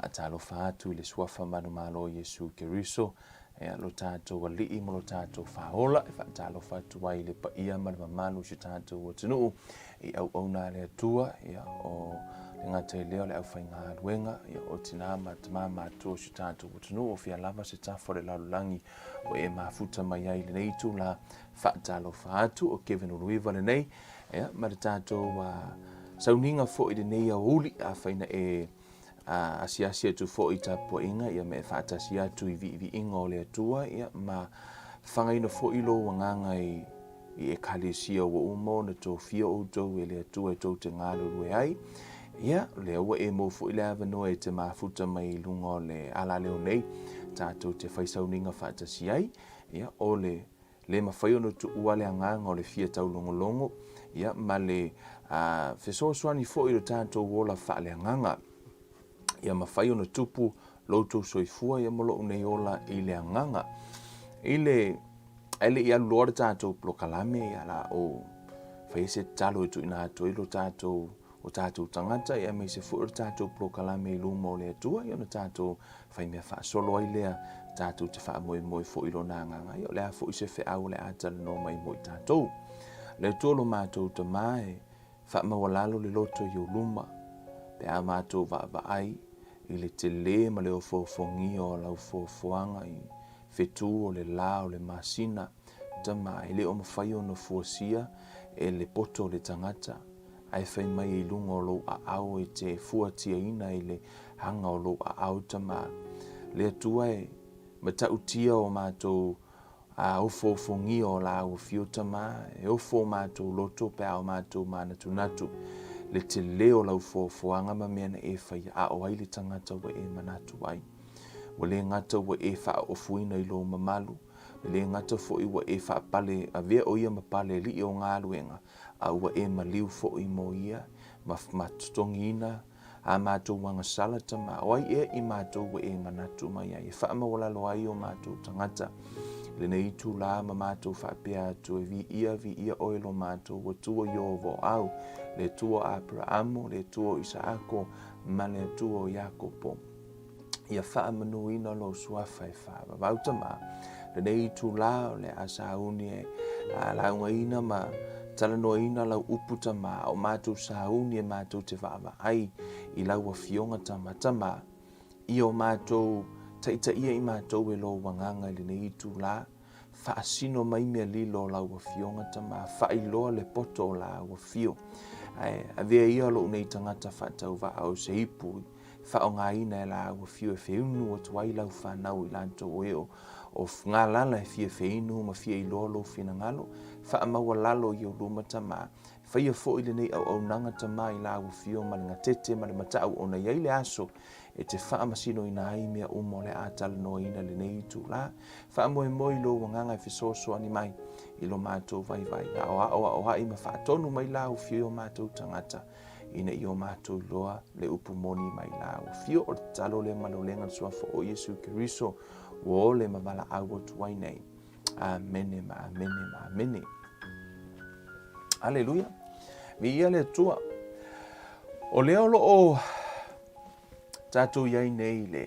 Faatalofa atu i le Suafa manumalo o Iesu Keriso, ia lo tatou Alii ma lo tatou Faaola, e faatalofa atu ai i le paia ma le mamalu o si o tatou atunuu i auauna a le Atua, ia o le gata i lea o le aufaigaluega, ia o tina ma tama matutua o si o tatou atunuu, o fea lava se tafa o le lalolagi ua e mafuta mai ai i lenei itula. Faatalofa atu, o Kevin Uluiva lenei, ia, ma le tatou sauniga foi i lenei aoauli, afai na e asiasi atu foi i tapuaiga, ia, ma e faatasi atu i viiviiga o le Atua, ia, ma fagaina foi lou agaga i ekalesia ua uma ona tofia outou e le Atua e tou te galulue ai. Ia, lea ua e maua foi le avanoa e te mafuta mai i luga o le alaleo nei, tatou te fai sauniga faatasi ai, ia, o le le mafai ona tuua le agaga o le fia taulogologo, ia, ma le fesoasoani foi i lo tatou ola faaleagaga. Ia mafai ona tupu lo outou soifua, ia, ma lou nei ola i le agaga. I le ae le i alu loa le tatou polokalame, ia, la o fai se tatalo e tuuina atu ai lo tatou o tatou tagata, ia, aemaise foi o le tatou polokalame i luma o le Atua, ia, ona tatou fai mea faasolo ai lea, tatou te faamoemoe foi i lona agaga, ia, o le a foi se feau o le a talanoa mai mo i tatou. Le Atua lo matou Tama, e faamaualalo le loto i ou luma, pe a matou vaavaai i le tele ma le ofoofogia o lau foafoaga i fetu o le la o le masina, Tama, e le o mafai ona fuasia e le poto o le tagata, ae fai mai i luga o lou aao e te fuatiaina i le hanga o lou aao, Tama. Le Atua e matautia o matou a ofoofogia o la ua fio, Tama, e ofo o matou loto pe a o matou manatunatu le tele o lau foafoaga ma mea na e faia, a o ai le tagata ua e manatu ai? Ua le gata ua e faaofuina i lou mamalu, E le gata foi ua e faapale avea o ia ma pale alii o galuega, a ua e maliu foi mo ia ma ma totogiina a matou agasala tama. O ai ea i matou ua e manatu mai ai e faamaualalo ai o matou tagata i lenei itulā ma matou faapea atu e viia, viia oe lo matou Atua Ieova o au, le Atua o Aperaamo, le Atua o Isaako, ma le Atua o Iakopo. Ia faamanuina lou suafa e faavavau tama. Lenei itulā o le a sauni e laugaina ma talanoaina lau upu tama, a o matou sauni e matou te vaavaai i lau afioga tama. Tama, ia o matou taitaia i matou e lou agaga i lenei itulā, faasino mai mea lilo o lau afioga tama, faailoa le poto o lau afio. Ae avea ia lou nei tagata faatauvaa o se ipu faaaogaina e la ua fiu e feinu atu ai lau fanau i latou e o galala e fia feinu ma fia iloa lou finagalo. Faamaualalo i ou luma tama. Faia foi lenei auaunaga tama i la ua fio ma le gatete ma le matau ona i ai le aso e te faamasinoina ai mea uma o le a talanoaina lenei itulā. Faamoemoe i lou agaga e fesoasoani mai i lo matou vaivai. Aoaoaoai ma faatonu mai la ua fio i o matou tagata ina ia o matou iloa le upu moni mai la ua fio. O le tatalo lea ma le olega le suafa o Iesu Keriso ua ole ma valaau atu ai nei. Amene ma amene ma amene. Aleluia. Viia le Atua. O lea o loo tatou i ai nei le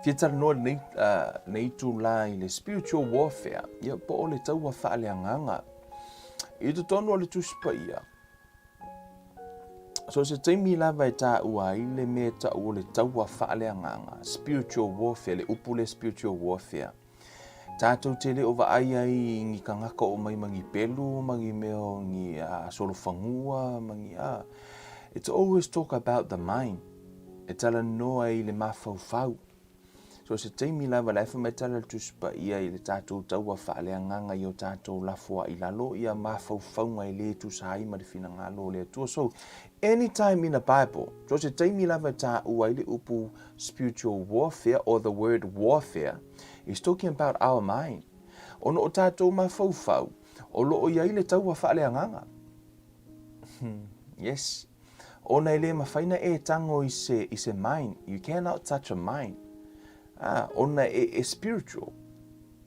fia talanoa lenei, lenei itulā i le spiritual warfare, ia, po o le taua faaleagaga. I totonu o le Tusi Paia, so se taimi lava e taua ai le mea e tau o le taua faaleagaga, spiritual warfare, le upu le spiritual warfare, Tatou te le o vaai ai i ni tagata o mai ma ni pelu ma ni mea o ni solofanua ma ni a. It's always talk about the mind. E talanoa i le mafaufau. So se taimi lava la e fai mai tala le Tusi Paia i le tatou taua faaleagaga i o tatou lafoai i lalo ia mafaufauga e le tusa ai ma le finagalo o le Atua. So anytime in the Bible, so se taimi lava e taua ai le upu spiritual warfare or the word warfare, is talking about our mind. Ona o tatou mafaufau, o lo o i ai le taua faaleagaga. Yes. Ona e le mafai na e tango i se, i se mind. You cannot touch a mind. Ah, ona e, e spiritual.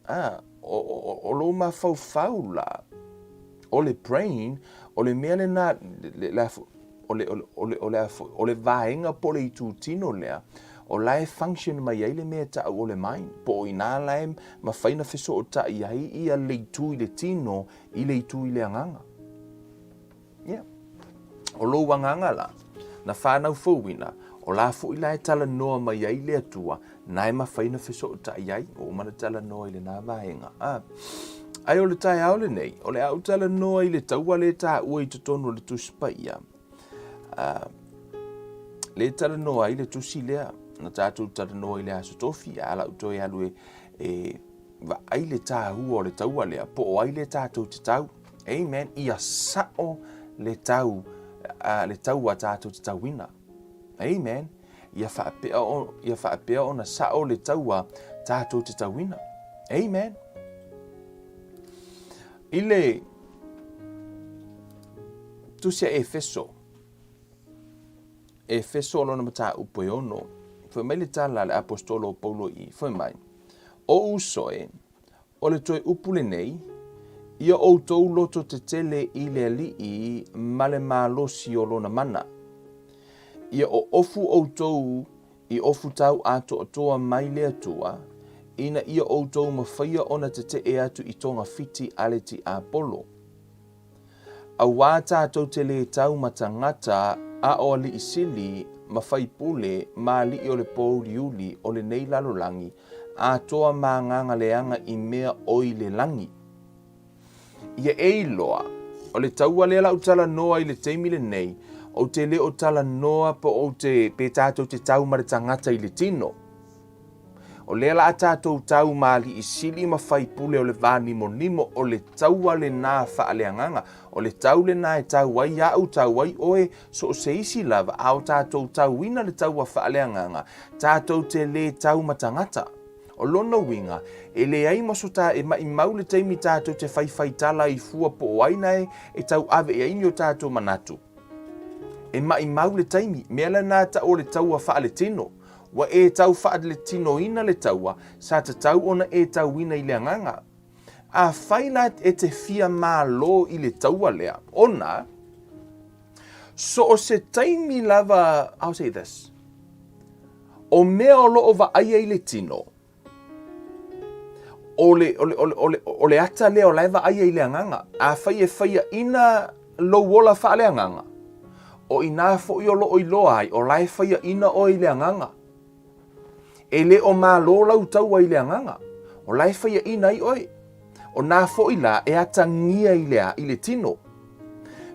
Ah, o, o, o lou mafaufau la, o le brain, o le mea lena, le, le, o le, o le, o le a foi, o le vaega po o le itutino lea, o la e function mai ai le mea e ta'u o le mind, po o inā la e mafai ona fesootai ai ia le itu i le tino i le itu i le agaga. Ia. O lou agaga la, na whānau fouina, o la foʻi la e talanoa mai ai le Atua, na e mafai ona fesootai ai, ua uma ona talanoa i lenā vaega. A, ae o le taeao lenei, o le a ou talanoa i le taua lea e taua i totonu o le Tusi Paia. A, lea e talanoa ai le tusi lea, na tatou talanoa i le Aso Tofi, a la ou toe alu e, e vaai le tāua o le taua lea, po o ai lea tatou te tau. Amen. Ia sa'o le tau, uh, le taua tatou te tauina. Amen. Ia faapea, o, ia faapea ona sa'o le taua tatou te tauina. Amen. I le tusi a Efeso, Efeso o lona mataupu e ono, fai mai le tala a le apostolo o Paulo i, fai mai, O uso e, O le toe upu lenei, Ia outou loto tetele i le Alii ma le malosi o lona mana. Ia oofu outou i ofutau atoatoa mai le Atua, ina ia outou mafaia ona tetee atu i togafiti a le tiapolo. Auā tātou te lē tau ma tagata a o alii sili ma faipule ma alii o le pōuliuli o lenei lalolagi atoa ma agaga leaga i mea oi le lagi. Ia e iloa, o le taua lea la ou talanoa i le taimi lenei, ou te le o talanoa po ou te, pe tātou te tau ma le tagata i le tino. O lea la a tatou tau ma alii sili ma faipule o le va nimonimo, o le taua lenā faaleagaga, o le tau lenā e tau ai au, tau ai oe, so o se isi lava, a o tatou tauina le taua faaleagaga, tatou te lē tau ma tagata. O lona uiga, e leai ma so ta, e maʻimau le taimi tatou te faifai tala ai fua po o ai nae e tauave i ai ni o tatou manatu. E maʻimau le taimi, mea lenā taʻu o le taua faaletino. Ua e tau faaletinoina le taua, sa tatau ona e tauina i le agaga. Afai la e te fia malo i le taua lea, ona, so o se taimi lava, I'll say this, o mea o lo o vaaia i le tino, o le, o le, o le, o le, o le ata lea o la e vaaia i le agaga. Afai e faiaina lou ola faaleagaga, o inā foʻi o lo o iloa ai, o la e faiaina oe i le agaga. E le o malo lau taua i le agaga, o la e faiaina ai oe. O nā foʻi la e atagia i le a, i le tino.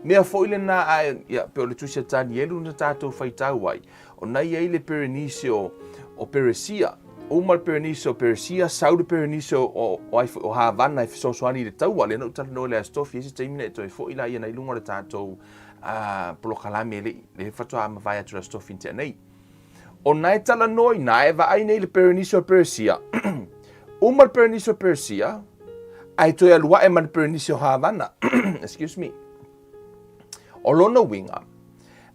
Mea foʻi lenā a e, ia, pe o le tusi a Tanielu na tātou faitau ai, o na i ai le Perenise o, o Peresia. Uma le Perenise o Peresia, sau le Perenise o, o, o ai foʻi, o Havana e fesoasoani i le taua. Lea na ou talanoa i le Aso Tofi, e i ai se taimi na e toe foʻi laia nei i luga o le tātou uh, polokalame le, le faatoa mavae atu le Aso Tofi na tea nei. O na e talanoa inā e vaai nei i le Perenise o Peresia. Uma le Perenise o Peresia, ae toe alu aʻe ma le Perenise o Havana. Excuse me. O lona uiga,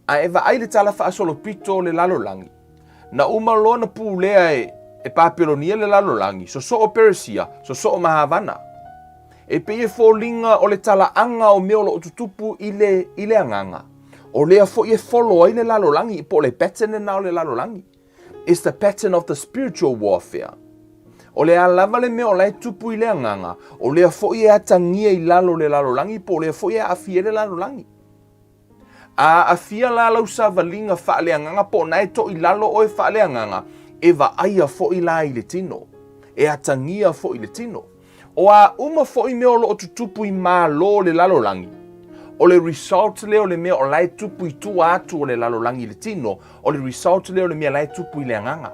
a e vaai le tala faasolopito o le lalolagi, na uma loa na pulea e, e Papelonia le lalolagi, sosoo Peresia, sosoo ma Havana. E pei e foliga o le talaaga o mea o lo o tutupu i le, i le agaga. O lea foi e folo ai le lalolagi, po o le pattern lenā o le lalolagi. It's the pattern of the spiritual warfare. O le a lava le mea o la e tupu i le agaga, o lea foi e atagia i lalo o le lalolagi, po o lea foi e aafia ai le lalolagi. A aafia la lau savaliga faaleagaga po o na e toʻilalo oe faaleagaga, e vaaia foi la i le tino, e atagia foi i le tino. O a uma foi mea o lo o tutupu i malo o le lalolagi, o le result lea o le mea o la e tupu i tua atu o le lalolagi i le tino, o le result lea o le mea la e tupu i le agaga.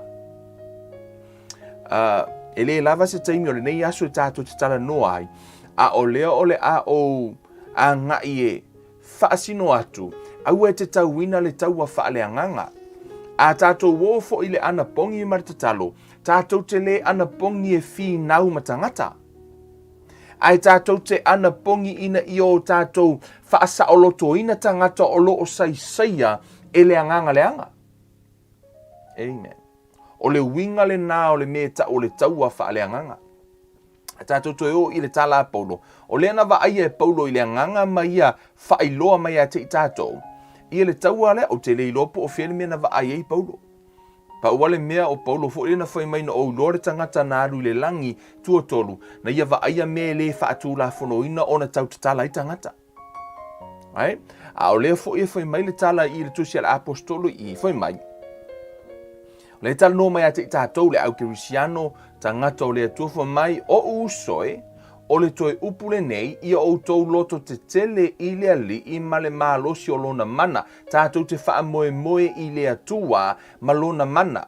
Uh, e lē lava se taimi o lenei aso e tatou te talanoa ai, a o lea o le a ou agaʻi e Faasino atu, aua e te tauina le taua faaleagaga. A tatou o foi i le anapogi ma le tatalo, tatou te lē anapogi e finau ma tagata. Ae tatou te anapogi ina ia o tatou faasaolotoina tagata o lo o saisaia e le agaga leaga. Amen. O le uiga lenā o le mea e tau o le taua faaleagaga. A tatou toe o i le tala a Paulo, o lea na vaaia e Paulo i le agaga ma ia faailoa mai ia te i tatou, Ia le taua lea, ou te le iloa po o fea le mea na vaai ai Paulo. Pau lava le mea o Paulo foi lea na fai mai na ou iloa le tagata na alu i le lagi tuatolu, na ia vaaia mea e le faatulafonoina ona tau tatala ai tagata. Right? A o lea foi e fai mai le tala i le tusi a le aposetolo i fai mai, o lea e talanoa mai ia te i tatou le au kerisiano, tagata o le Atua fai mai, Oʻu uso e, o le toe upu lenei, ia outou loto tetele i le Alii ma le malosi o lona mana, tatou te faamoemoe i le Atua ma lona mana.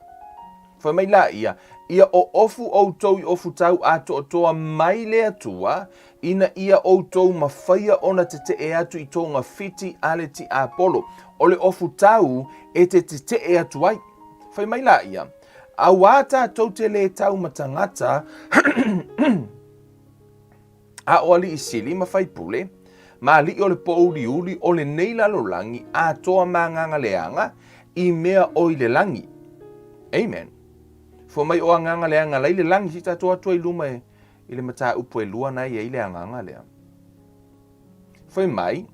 Fai mai la ia, Ia oofu outou i ofutau atoatoa mai le Atua, ina ia outou mafaia ona tetee atu i togafiti a le tiapolo. O le ofutau e te tetee atu ai. Fai mai la ia, Auā tatou te lē tau ma tagata, a o alii sili ma faipule, ma alii o le pōuliuli o lenei lalolagi atoa ma agaga leaga i mea o i le lagi. Amen. Fua mai o agaga leaga la i le lagi, se i tatou atu ai i luma e, i le mataupu e lua na e i ai le agaga lea. Fai mai,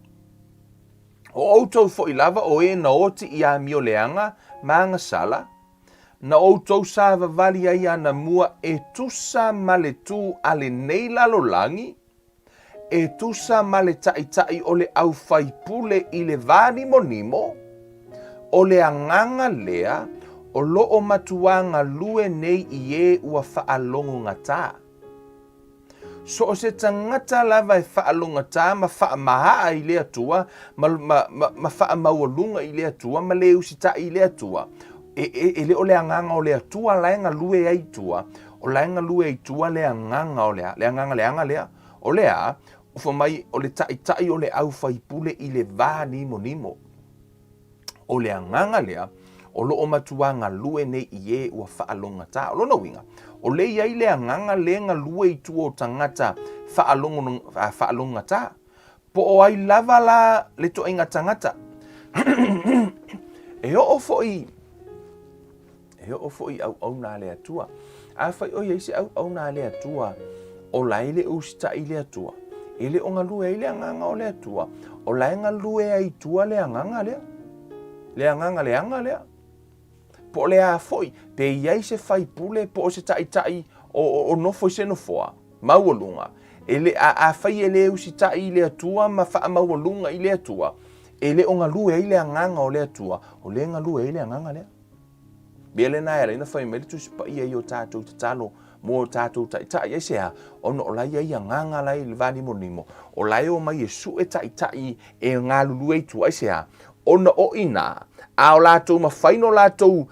O outou foi lava o e na oti i amio leaga ma agasala, na outou savavali ai anamua e tusa ma le tū a lenei lalolagi, e tusa ma le taʻitaʻi o le aufaipule i le vā nimonimo, o le agaga lea o lo o matuā galue nei i e ua faalogogata. So o se tagata lava e faalogata ma faamaaa i le Atua, ma, ma, ma, ma faamaualuga i le Atua, ma le usitai i le Atua, e, e, e le o le agaga o le Atua la e galue ai i tua, o la e galue ai i tua le agaga o le a, le agaga leaga lea, o le a, o fai mai o le taʻitaʻi o le aufaipule i le vā nimonimo. O le agaga lea, o lo o matuā galue nei i e ua faalogogata. O lona uiga, o le i ai le agaga le galue i tua o tagata faalogogata. Po o ai lava la le toaiga tagata. E oo foi E oo foi i auauna a le Atua. Afai o i ai se auauna a le Atua, o la e le usitai i le Atua, e le o galue ai le agaga o le Atua, o la e galue ai i tua le agaga lea, le agaga leaga lea. Po o le a foi, pe i ai se faipule po o se taitai o, o, o nofo i se nofoa, maualuga, e le, a, afai e le usitai i le Atua ma faamaualuga i le Atua, e le o galue ai le agaga o le Atua, o lea e galue ai le agaga lea. Mea lena e ala ai ona fai mai le Tusi Paia i o tatou tatalo mo o tatou taitai. Aisea? Ona o la e i ai agaga la e i le va nimonimo, o la e omai e sue taitai e galulue i tua. Aisea? Ona o i ina, a o latou mafai no latou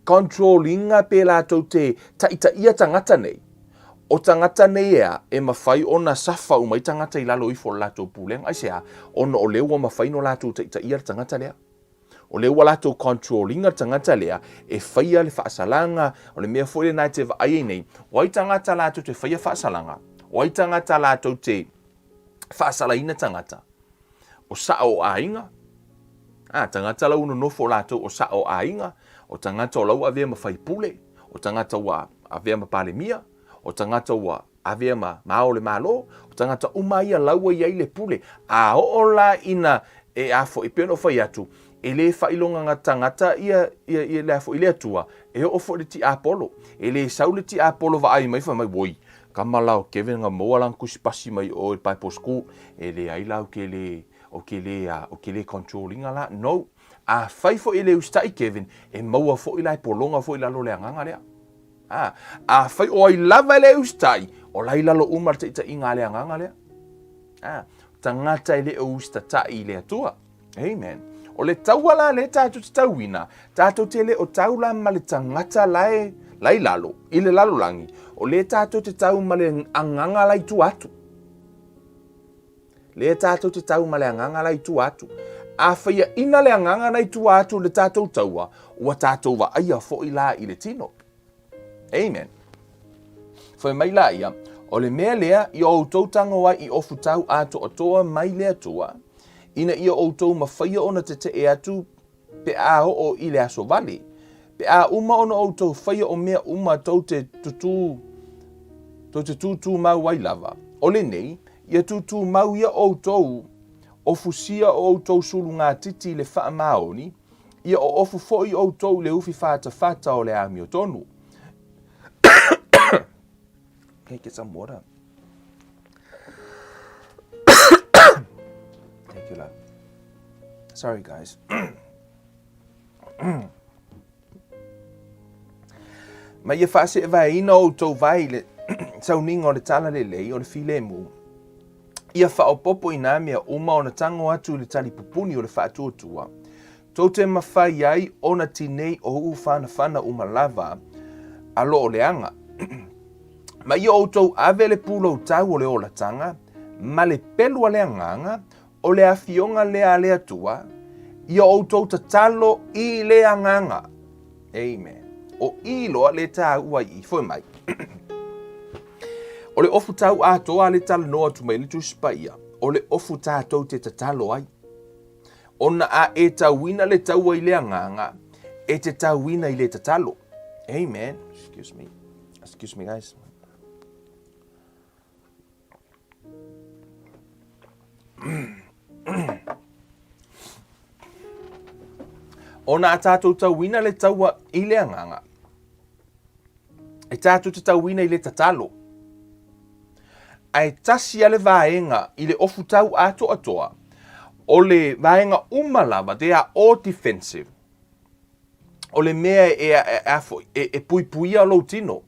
control ina pe latou te taitaia tagata nei, o tagata nei ea e mafai ona safa uma ai tagata i lalo ifo o le latou pulega. Aisea? Ona o lea ua mafai no latou taitaia le tagata lea. O lea ua latou control ina le tagata lea e faia le faasalaga, o le mea foi lena e te vaai ai nei, o ai tagata latou te faia faasalaga, o ai tagata latou te faasalaina tagata, o sao o aiga, a, tagata la ua nonofo o latou o sao o aiga, o tagata o la ua avea ma faipule, o tagata ua avea ma palemia, o tagata ua avea ma, ma ao o le Malo, o tagata uma ia la ua i ai le pule. A oo la ina e a foi, pei ona ou fai atu, e le faailogaga tagata ia, ia, ia le a foi le Atua, e oo foi le tiapolo. E le sau le tiapolo vaai mai fai mai, woi, kama la o Kevin nga maua lana tusi pasi mai o i le Bible School, e leai la ou te le, ou te le, a, ou te le control ina la. No. Afai foi e le usitai Kevin, e maua foi la e pologa foi i lalo o le agaga lea. A, afai o ai lava e le usitai, o la i lalo uma le taitaiga a le agaga lea. A, tagata e le o usitatai i le Atua. Amen. O le taua la lea tatou te tauina, tatou te le o tau la ma le tagata la e la i lalo, i le lalolagi, o lea tatou te tau ma le agaga la i tua atu. Lea tatou te tau ma le agaga la i tua atu. A faiaina le agaga na i tua atu o le tatou taua, ua tatou vaaia foi la i le tino. Amen. Fai mai la ia, o le mea lea i outou tago ai i ofutau atoatoa mai le Atua, ina ia outou mafaia ona tetee atu pe a oo i le aso vale, pe a uma ona outou faia o mea uma tou te tutū, tou te tūtū mau ai lava. O lenei, ia tūtū mau ia outou, Ofusia o outou sulugatiti i le faamaoni, ia oofu foi outou i le ufi fatafata o le amiotonu. Can I get some water? Thank you, love. Sorry, guys. Ma ia faaseevaeina outou vae i le sauniga o le talalelei o le filemu, ia faaopoopo i nā mea uma ona tago atu i le talipupuni o le faatuatua, tou te mafai ai ona tinei o uu whanawhana uma lava a lo o leaga. Ma ia outou ave le pulou tau o le olatanga, ma le pelu a le agaga, o le afioga lea a le Atua, ia outou tatalo i le agaga. Amen. O i loa le tāua i foi mai. O le ofu tau atoa le talanoa atu mai le Tusi Paia, o le ofu tātou te tatalo ai. Ona a e tauina le taua i le agaga, e te tauina i le tatalo. Amen. Excuse me. Excuse me, guys. Ona a tātou tauina le taua i le agaga, e tātou te tauina i le tatalo. Ae tasi a le vaega i le ofu tau atoatoa, o le vaega uma lava, they are all defensive. O le mea e, e, e, e, e puipuia lou tino.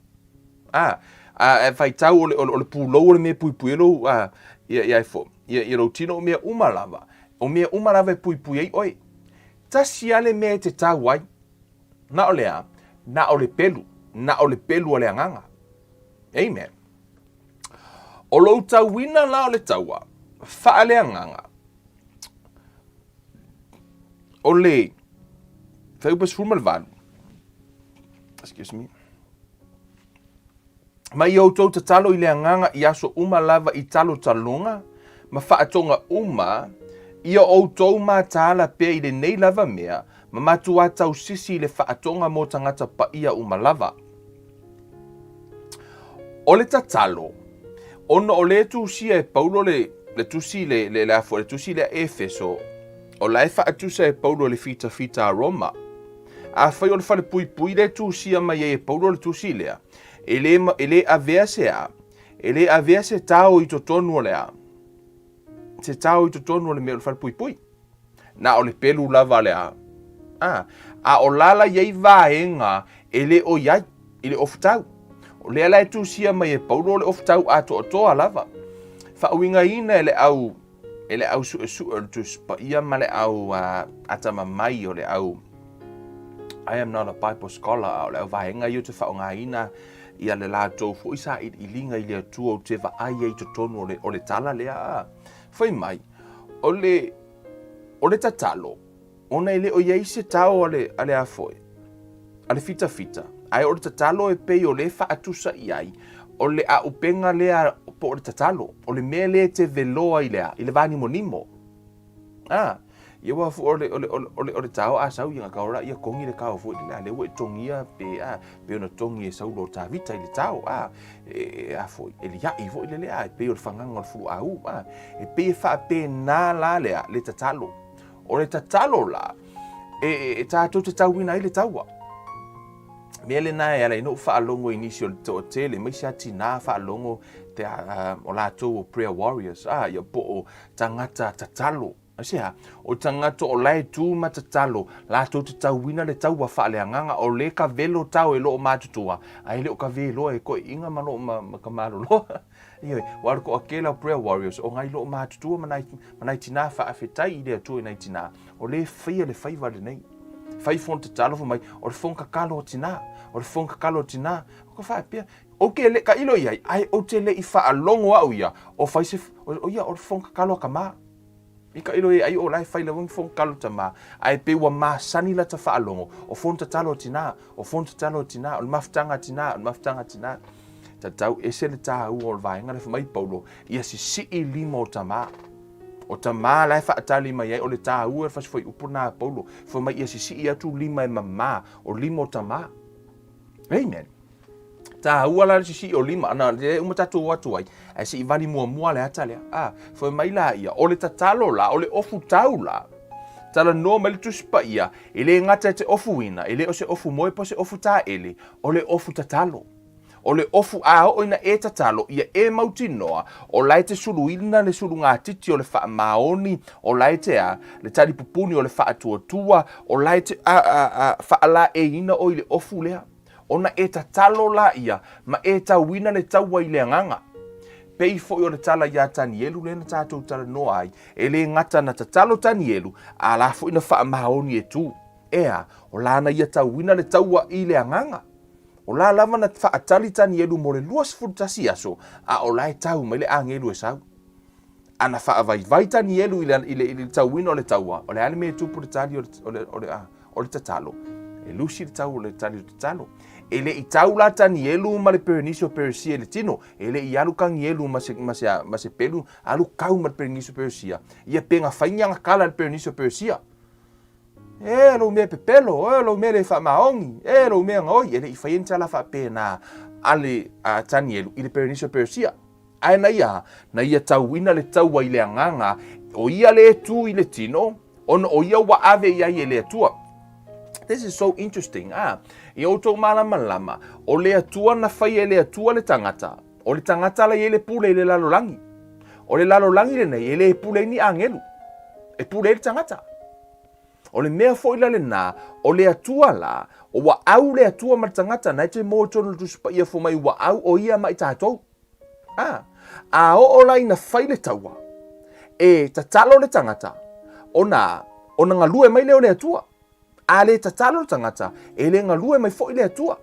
A, a, e faitau o le, o le, o le pulou o le mea e puipui ai lou, a, ia, ia, e ia, ia lou tino o mea uma lava. O mea uma lava e puipui ai oe. Tasi a le mea e te tau ai. Na o le a? Na o le pelu. Na o le pelu o le agaga. Amen. O lou tauina la o le taua, faaleagaga, o le fuaiupu 18, excuse me, ma ia outou tatalo i le agaga i aso uma lava i talotaloga ma faatoga uma, ia outou mataala pea i lenei lava mea, ma matuā tausisi i le faatoga mo tagata paia uma lava. O le tatalo, ona o lea e tusia e Paulo le, le tusi le, le, le, afo, le tusi lea Efeso, o la e faatusa e Paulo le fitafita a Roma. Afai o le falepuipui lea e tusia mai ai e Paulo le tusi lea, e le, e le avea se a, e le avea se tao i totonu o le a, se tao i totonu o le mea o le falepuipui. Na o le pelu lava le a. A, a o la la i ai vaega e le o i ai i le ofutau. O lea la e tusia mai e Paulo o le ofutau atoatoa lava. Faauigaina e le au e le au suesue o le Tusi Paia ma le au uh, atamamai o le au I am not a Bible scholar, a o le au vaega ia ou te faaaogaina ia le latou foi sailiiliga i le Atua ou te vaai ai i totonu o le, o le tala lea. A, fai mai, o le, o le tatalo, ona e le o i ai se tao a le, a le a foi, a le fitafita, ae o le tatalo e pei o le faatusa i ai, o le aupega lea po o le tatalo, o le mea lea e te veloa i le a, i le vānimonimo. A, ia ua fu o le, o le, o le, o le, o le tao a sau ia ka ora ia kongi le kao foi le le ua e tongia pe a, pe ona tongi e Saulo o Tavita i le tao a, e, e a foi, e liai foi le le a, e pei o le fagaga o le fulu au a, e pei e faapena la lea le tatalo. O le tatalo la, e, e, e tātou te tauina ai le taua. Mea lena e ala ai na ou faalogo i nisi o le toatele, mai se a tinā faalogo te, uh, o latou o prayer warriors, ah, ia po o tagata tatalo. Aisea? O tagata o la e tu ma tatalo, latou te tauina le taua faaleagaga, o le ka velo tao e loo matutua, ae le o ka veloa e koeʻiga ma loo ma, ma ka maloloa. Ioe, ua alu koa kela o prayer warriors, o ngai loo matutua ma nai, ma nai tinā faafetai i le Atua i nai tinā, o le faia le faiva lenei. Fai fono tatalo fai mai, o le fono kakalo o tinā, o le fono kakalo o tinā. O ka faapea, ou te le, tailo i ai, ae ou te le i faalogo au ia, o fai se, o ia, o le fono kakalo a ka mā. I tailo i ai o la e fai lava ni fono tatalo tamā, ae pei ua masani lata faalogo, o fono tatalo a tinā, o fono tatalo a tinā, o le mafutaga a tinā, o le mafutaga a tinā. Tatau ese le tāua o le vaega lea fai mai Paulo, ia sisii lima o tamā. O tamā la e faatali mai ai, o le tāua e fasi fuaiupu lena a Paulo, fai mai ia sisii atu lima e mamā, o lima o tamā. Amen. Taua la le sisii o lima, na lea uma tatou o atu ai, ae se i vali muamua le ata lea. A, fai mai laia, o le tatalo la, o le ofu tau la. Talanoa mai le Tusi Paia, e le gata e te ofuina, e le o se ofu moe po o se ofu taele, o le ofu tatalo. O le ofu a oo ina e tatalo, ia e mautinoa, o la e te suluina le sulugatiti o le faamaoni, o la e te a, le talipupuni o le faatuatua, o la e te a, a, a, faalaeiina oe i le ofu lea. Ona e tatalo laia ma e tauina le taua i le agaga. Pei foi o le tala iā Tanielu lea na tatou talanoa ai, e le gata na tatalo Tanielu, a la foi na faamaoni e tu. Ea, o lana ia tauina le taua i le agaga. O la lava na faatali Tanielu mo le 21 aso, a o la e tau mai le agelu e sau. A na faavaivai Tanielu i le, i le, i le tauina o le taua, o le a le mea e tupu le tali o le, o le, o le, a, o le tatalo? E lusi le tau o le tali o le tatalo. E le i tau la Tanielu ma le Perenisi o Peresia i le tino, e le i alu Kanielu ma se, ma se, ma se pelu, alu kau ma le Perenisi o Peresia. Ia pe na fai ni ana kala le Perenisi o Peresia. E lou mea pepelo, e lou mea le faamaoni, e lou mea gaoi, e le i faia ni tala faapena a le a Tanielu i le Perenisi o Peresia. Ae na ia, na ia tauina le taua i le agaga, o ia le tu i le tino, ona o ia ua ave i ai e le Atua. This is so interesting. Ah, ia outou malamalama, o le Atua na fai e le Atua le tagata, o le tagata la i ai le pule i le lalolagi. O le lalolagi lenei, e le pule ai ni agelu, e pule ai le tagata. O le mea foi la lena, o le Atua la, o ua au le Atua ma le tagata, na e te moe tonu le Tusi Paia fo mai ua au o ia ma i tatou. A, a oo la ina fai le taua, e tatalo le tagata, ona, ona galue mai lea o le Atua. A le tatalo le tagata, e le galue mai foi le Atua.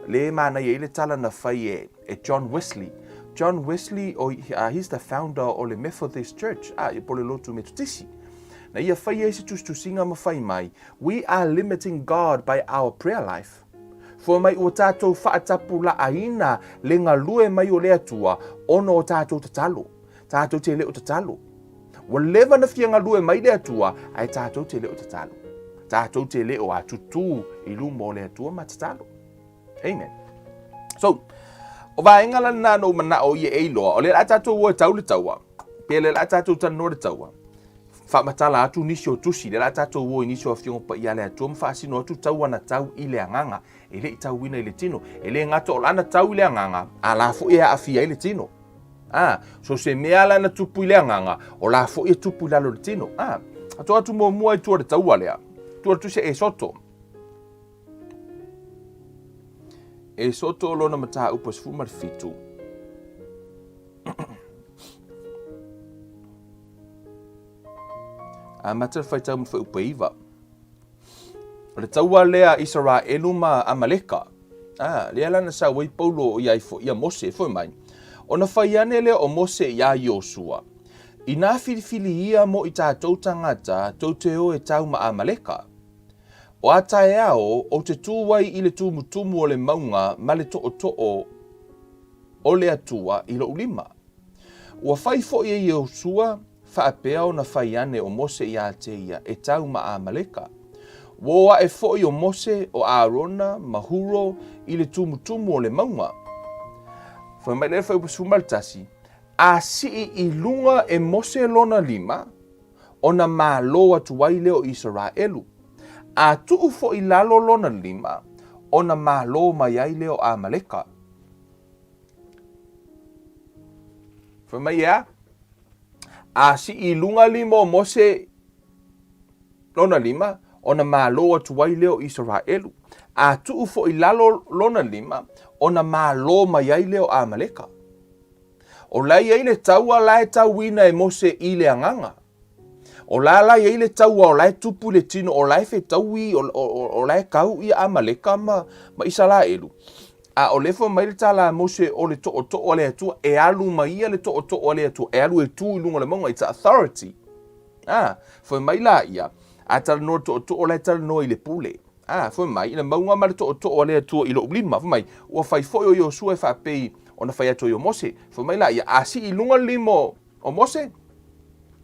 Le manaia ai le tala na fai e, e John Wesley. John Wesley, o, uh, he's the founder o le Methodist Church, a, po le lotu Metotisi. Na ia fai ai se tusitusiga ma fai mai, We are limiting God by our prayer life. Fua mai ua tatou faatapulaaina le galue mai o le Atua ona o tatou tatalo. Tatou te le o tatalo. Ua leva na fia galue mai le Atua, ae tatou te le o tatalo. Tatou te le o a tutū i luma o le Atua ma tatalo. Amen. So, o vaega la lena na ou manao ia e iloa, o lea o le a tatou o e tau le taua, pe lea o le a tatou talanoa le taua, faamatala atu nisi o tusi, lea o le a tatou o i nisi o Afioga Paia a le Atua ma faasino atu taua na tau i le agaga, e le i tauina i le tino. E le gata o lana tau i le agaga, a la foi e aafia ai le tino. A, so se mea la na tupu i le agaga, o la foi e tupu i lalo i le tino. A, atu atu muamua i tua le taua lea, tua le tusi e Soto. E soto o lona mataupu e 17. Amata le faitau ma le fuaiupu e 9. O le taua lea Isaraelu ma Amaleka. Ah, lea la na sau ai Paulo ia ifo ia Mose foi mai. Ona fai ane lea o Mose iā Iosua. Inā filifili ia mo i tātou tagata tou te o e tau ma Amaleka. O a taeao ou te tū ai i le tumutumu o le mauga ma le tootoo o le Atua i lou lima. Ua fai foi e Iosua faapea ona fai ane o Mose iā te ia e tau ma Amaleka. Ua o aʻe foi o Mose, o Arona, ma Huro i le tumutumu o le mauga. Fai mai le fuaiupu 11, A sii i luga e Mose lona lima, ona malo atu ai lea o Isaraelu. A tuu foi i lalo lona lima, ona malo mai ai lea o Amaleka. Fai mai e a? A sii i luga lima o Mose lona lima, ona malo atu ai lea o Isaraelu. A tuu foi i lalo lona lima, ona malo mai ai lea o Amaleka. O la e i ai le taua la e tauina e Mose i le agaga. O la la i ai le taua o la e tupu i le tino, o la e fetaui, o, o, o la e kau ia Amaleka ma, ma Isaraelu. A o lea fai mai le tala a Mose o le tootoo a le Atua, e alu mai ia le tootoo a le Atua, e alu e tu i luga o le mauga, it's authority. Ah, fai mai la ia, a talanoa le tootoo la e talanoa i le pule. Ā, fai mai, i le mauga ma le tootoo a le Atua i lou lima, fai mai, ua fai foi o Iosua e faapei ona fai atu ai o Mose. Fai mai la ia, a sii i luga le lima o Mose,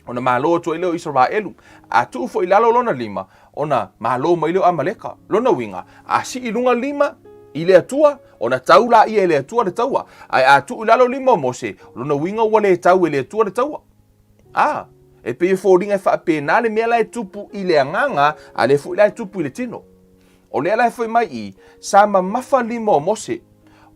ona malo atu ai lea o Isaraelu. A tuu foi i lalo lona lima, ona malo mai lea o Amaleka. Lona uiga, a sii i luga le lima, I le Atua, ona tau laia e le Atua le taua. Ae a tuu i lalo lima o Mose, o lona uiga ua le tau e le Atua le taua. A, e pei e foliga e faapena le mea la e tupu i le agaga, a lea foi la e tupu i le tino. O lea la e fai mai i, sa mamafa lima o Mose,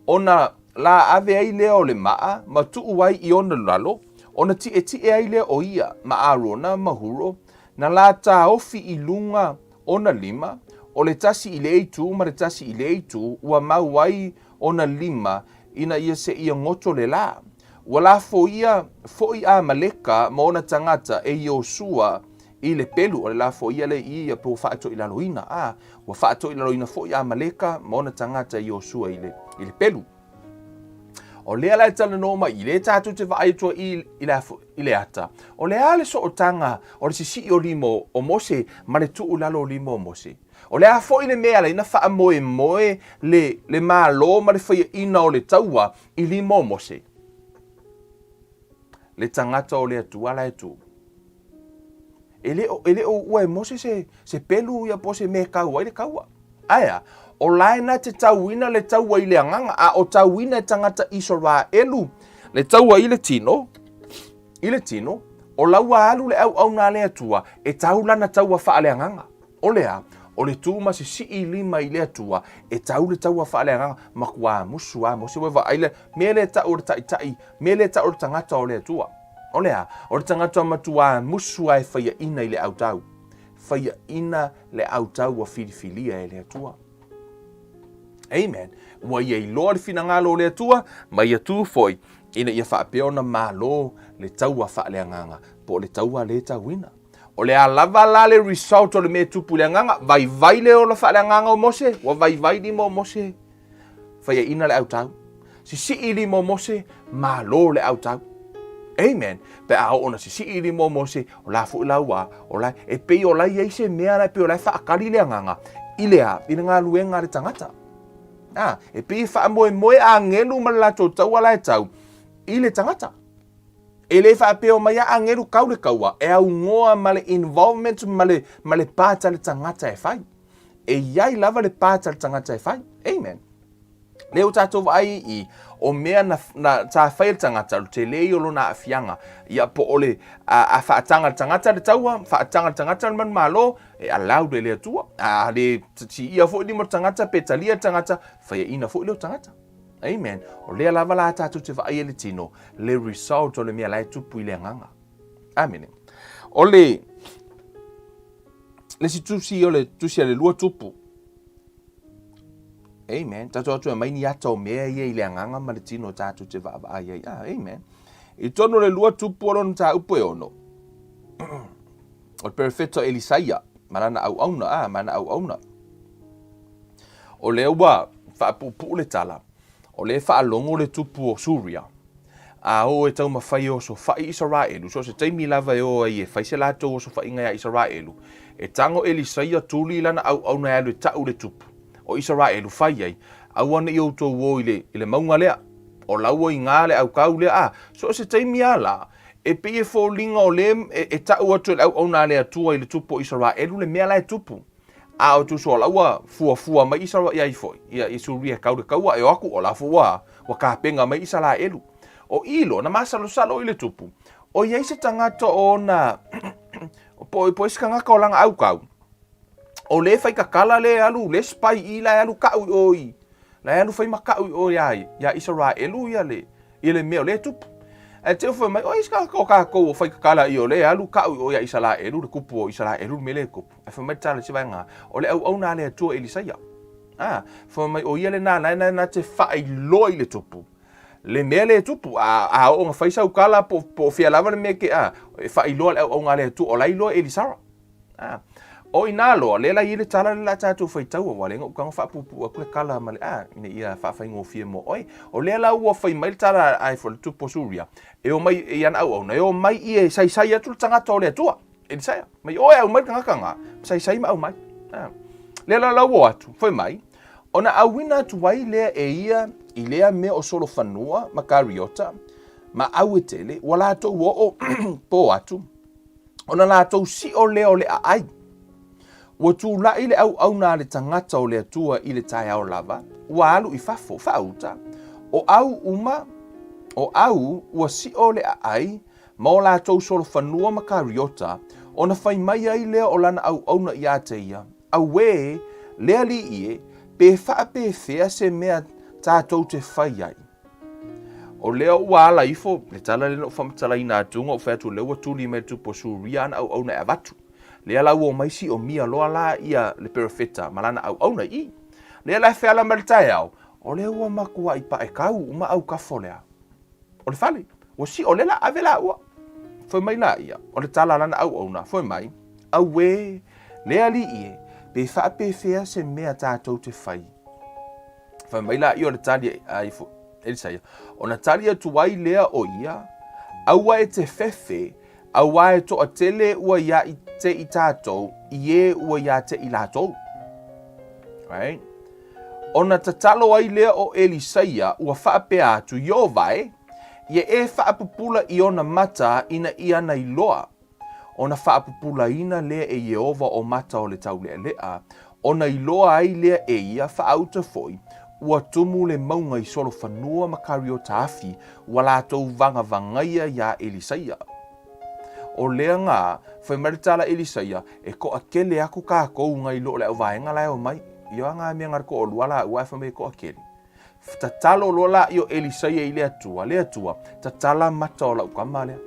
ona la ave ai lea o le maa ma tuu ai i ona lalo, ona tietie ai lea o ia ma Arona ma Huro, na la taofi i luga ona lima, o le tasi i lea itu ma le tasi i lea itu, ua mau ai ona lima ina ia seia goto le la. Ua lafoia foi Amaleka ma ona tagata e Iosua i le pelu, o le lafoia lea i ia pe ua faatoilaloina, a, ua faatoilaloina foi Amaleka ma ona tagata e Iosua i le, i le pelu. O lea la e talanoa mai i lea tatou te vaai atu ai i, le, i le ata, o le a le sootaga o le sisii o lima o Mose ma le tuu i lalo o lima o Mose? O le a foi le mea e ala ai ona faamoemoe le, le Malo ma le faiaina o le taua i lima o Mose? Le tagata o le Atua la e tu. E le o, e le o uua e Mose se, se pelu ia po o se mea e kau ai le kaua. Ae a, o la e na te tauina le taua i le agaga, a o tauina e tagata Isaraelu le taua i le tino, i le tino, o la ua alu le auauna a le Atua e tau lana taua faaleagaga. O le a? O le tu ma sisii lima i le Atua e tau le taua faaleagaga, matua musu a Mose ua vaai le mea lea tau o le taitai, mea lea tau o le tagata o le Atua. O le a? O le tagata matua musu a e faiaina i le autau. Faiaina le autau ua filifilia e le Atua. Amen. Ua ia iloa le finagalo o le Atua, ma ia tu foi, ina ia faapea ona malo le taua faaleagaga, po o le taua le tauina. O le a lava la le result o le mea e tupu i le agaga, vaivai le ola faaleagaga o Mose, ua vaivai lima o Mose, faiaina le autau. Sisii lima o Mose, malo le autau. Amen. Pe a oo na sisii lima o Mose, o la foi la ua, o la, e pei o la i ai se mea la e pei o la e faakali le agaga, i le a, i le galuega a le tagata. A, e pei e faamoemoe agelu ma le latou taua la e tau i le tagata. E le faapea o mai a agelu kau le kaua, e augoa ma le involvement ma le, ma le part a le tagata e fai. E iai lava le part a le tagata e fai. Amen. Lea ua tatou vaai i o mea na, na sa fai e le tagata, o le tele ia o lona aafiaga. Ia po o le a, a faataga le tagata le taua, faataga le tagata le manumalo, e allowed e le Atua. A le tiia foi lima o le tagata pe talia le tagata, faiaina foi lea o tagata. Amen. O lea lava la tatou te vaai e le tino, le result o le mea la e tupu i le agaga. Amene. O le le isi tusi o le tusi a le lua tupu. Amen. Tatou atu e mai ni ata o mea ia i le agaga ma le tino tatou te vaavaai ai. Ah, amen. I tonu o le lua tupu o lona mataupu e ono. O le perofeta Elisaia, ma lana auauna, ah, ma lana auauna. O lea ua faapuupuu le tala, o lea e faalogo le tupu o Suria, a o e taumafai e osofai Isaraelu, so o se taimi lava e o ai e fai se latou osofaiga iā Isaraelu, e tago Elisaia tuli i lana auauna e alu e ta'u le tupu o Isaraelu, fai ai, Aua ne i outou o i le, i le mauga lea, o la ua iga le aukau lea, a, so o se taimi a la, e pei e foliga o lea e, e ta'u atu e le auauna a le Atua i le tupu o Isaraelu le mea la e tupu. A o tuso o la ua fuafua mai Isaraelu ia ifo, ia i Suria e kau le kaua e o aku o la fo ua, ua kapenga mai Isaraelu. O i loa na masalosalo i le tupu, o iai se tagata o ona, po, po se tagata o lana aukau, o le fai kakala le alu, le spy i la e alu ka'u i o i, la e alu fai maka'u i o iā, iā Isaraelu ia le, i le mea o lea e tupu. Ae te fai mai, o ai se tagata o kākou o fai kakala i o le alu ka'u i o iā Isaraelu, le kupu o Isaraelu le mea lea e kupu. Ae fai mai le tala i se vaega, o le auauna a le Atua Elisaia. A, fai mai, o ia lena, na, na, na te faailoa i le tupu. Le mea lea e tupu, a, a oo na fai sau kala, po, po o fea lava le mea ke, a, e faailoa le auauna a le Atua, o la iloa e Elisara. A, o inā loa, lea la i ai le tala le la tatou faitaua, ua le na ukaga faapuupuu atu le kala ma le, a, ina ia faafaigofie mo oe. O lea la ua fai mai le tala a le tupu o Suria, e omai i ana auauna, e omai ia e saisai atu le tagata o le Atua. Elisaia, mai oe aumai le tagata na, saisai ma aumai. A. Lea la lau o atu, fai mai, ona auina atu ai lea e ia i lea mea o solofanua ma Kariota, ma Auetele, ua latou oo po atu, ona latou sio lea o le aai. Ua tulaʻi le auauna a le tagata o le Atua i le taeao lava, ua alu i fafo, faauta, o au uma, o au ua siʻo le aʻai ma o latou solofanua ma kariota, ona fai mai ai lea o lana auauna iā te ia, Auē, le Alii e, pe faapefea se mea tatou te fai ai? O lea ua ala ifo le tala lea na ou faamatalaina atu, na ou fai atu o lea ua tuli mai le tupu o Suria ana auauna e avatu. Lea la ua omai siomia loa la ia le perofeta ma lana auauna i i. Lea la e feala mai le taeao, o lea ua matuai paekau uma autafa o le a? O le fale. Ua sio, lea la ave laua. Fai mai laia, o le tala a lana auauna, fai mai, Auē, le Alii e, pe faapefea se mea tatou te fai? Fai mai laia o le tali a Elisaia, ona tali atu ai lea o ia, Aua e te fefe, Auā e toatele ua ia te i tātou, i ē ua ia te i lātou. Right? Ona tatalo ai lea o Elisaia ua faapea atu, Ieova e, ia e faapupula i ona mata ina ia na iloa. Ona faapupulaina lea e Ieova o mata o le taulealea, ona iloa ai lea e ia faauta foi, ua tumu le mauga i solofanua ma kariota afi, ua latou vagavagaia iā Elisaia. O lea ngā, fai mai le tala Elisaia, e toʻatele aku kākou ngai lo le auvaega la e omai. Ia ngā mea nga le toʻalua lāua ae fai mai e toʻatele. Tatalo loa laia o Elisaia i le Atua, Le Atua, tatala mata o lau tama lea.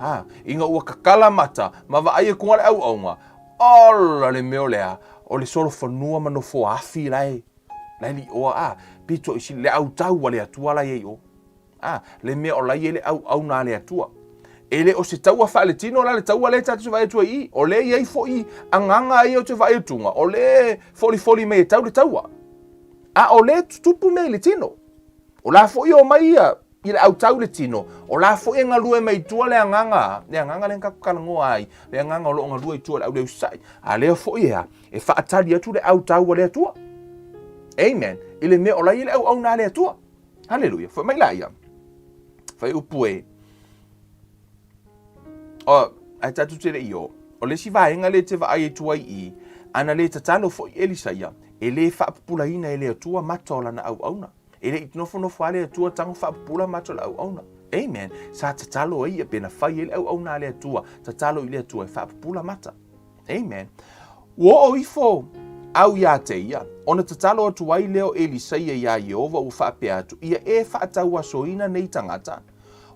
A, ina ua tatala mata, ma vaai atu le auaunga, ola le mea o lea, o le solofanua ma nofoa afi la e, la e liʻoa, a, pito i sili, le autau a le Atua la e i ai o. A, le mea o la e i ai le auauna a le Atua. E le o se taua faaletino la le taua lea tatou te vaai atu ai i i. O lea e i ai foi agaga ia o te vaai atuga, o lea e folifoli mai e tau le taua. A o lea e tutupu mea i le tino. O la foi e omai ia i le autau le tino, o la foi e galue mai i tua le agaga, le agaga lea na tatou talanoa ai, le agaga o lo o galue i tua o le auleusa'i. A lea foi e a? E faatali atu le autau a le Atua. Amen. I le mea o la e i ai le auauna a le Atua. Haleluia. Foi mai laia. Fai upu e. O, ae tatou te le i o. O le isi vaega lea e te vaai atu ai i, ana le tatalo foi Elisaia, e le faapupulaina e le Atua mata o lana auauna. E le i nofonofo lava le Atua tago faapupula mata o le auauna. Amen. Sa tatalo ai ia pe na fai ai le auauna a le Atua, tatalo i le Atua e faapupula mata. Amen. Ua oo ifo au iā te ia, ona tatalo atu ai lea o Elisaia iā Ieova ua faapea atu, Ia e faatauasoina nei tagata,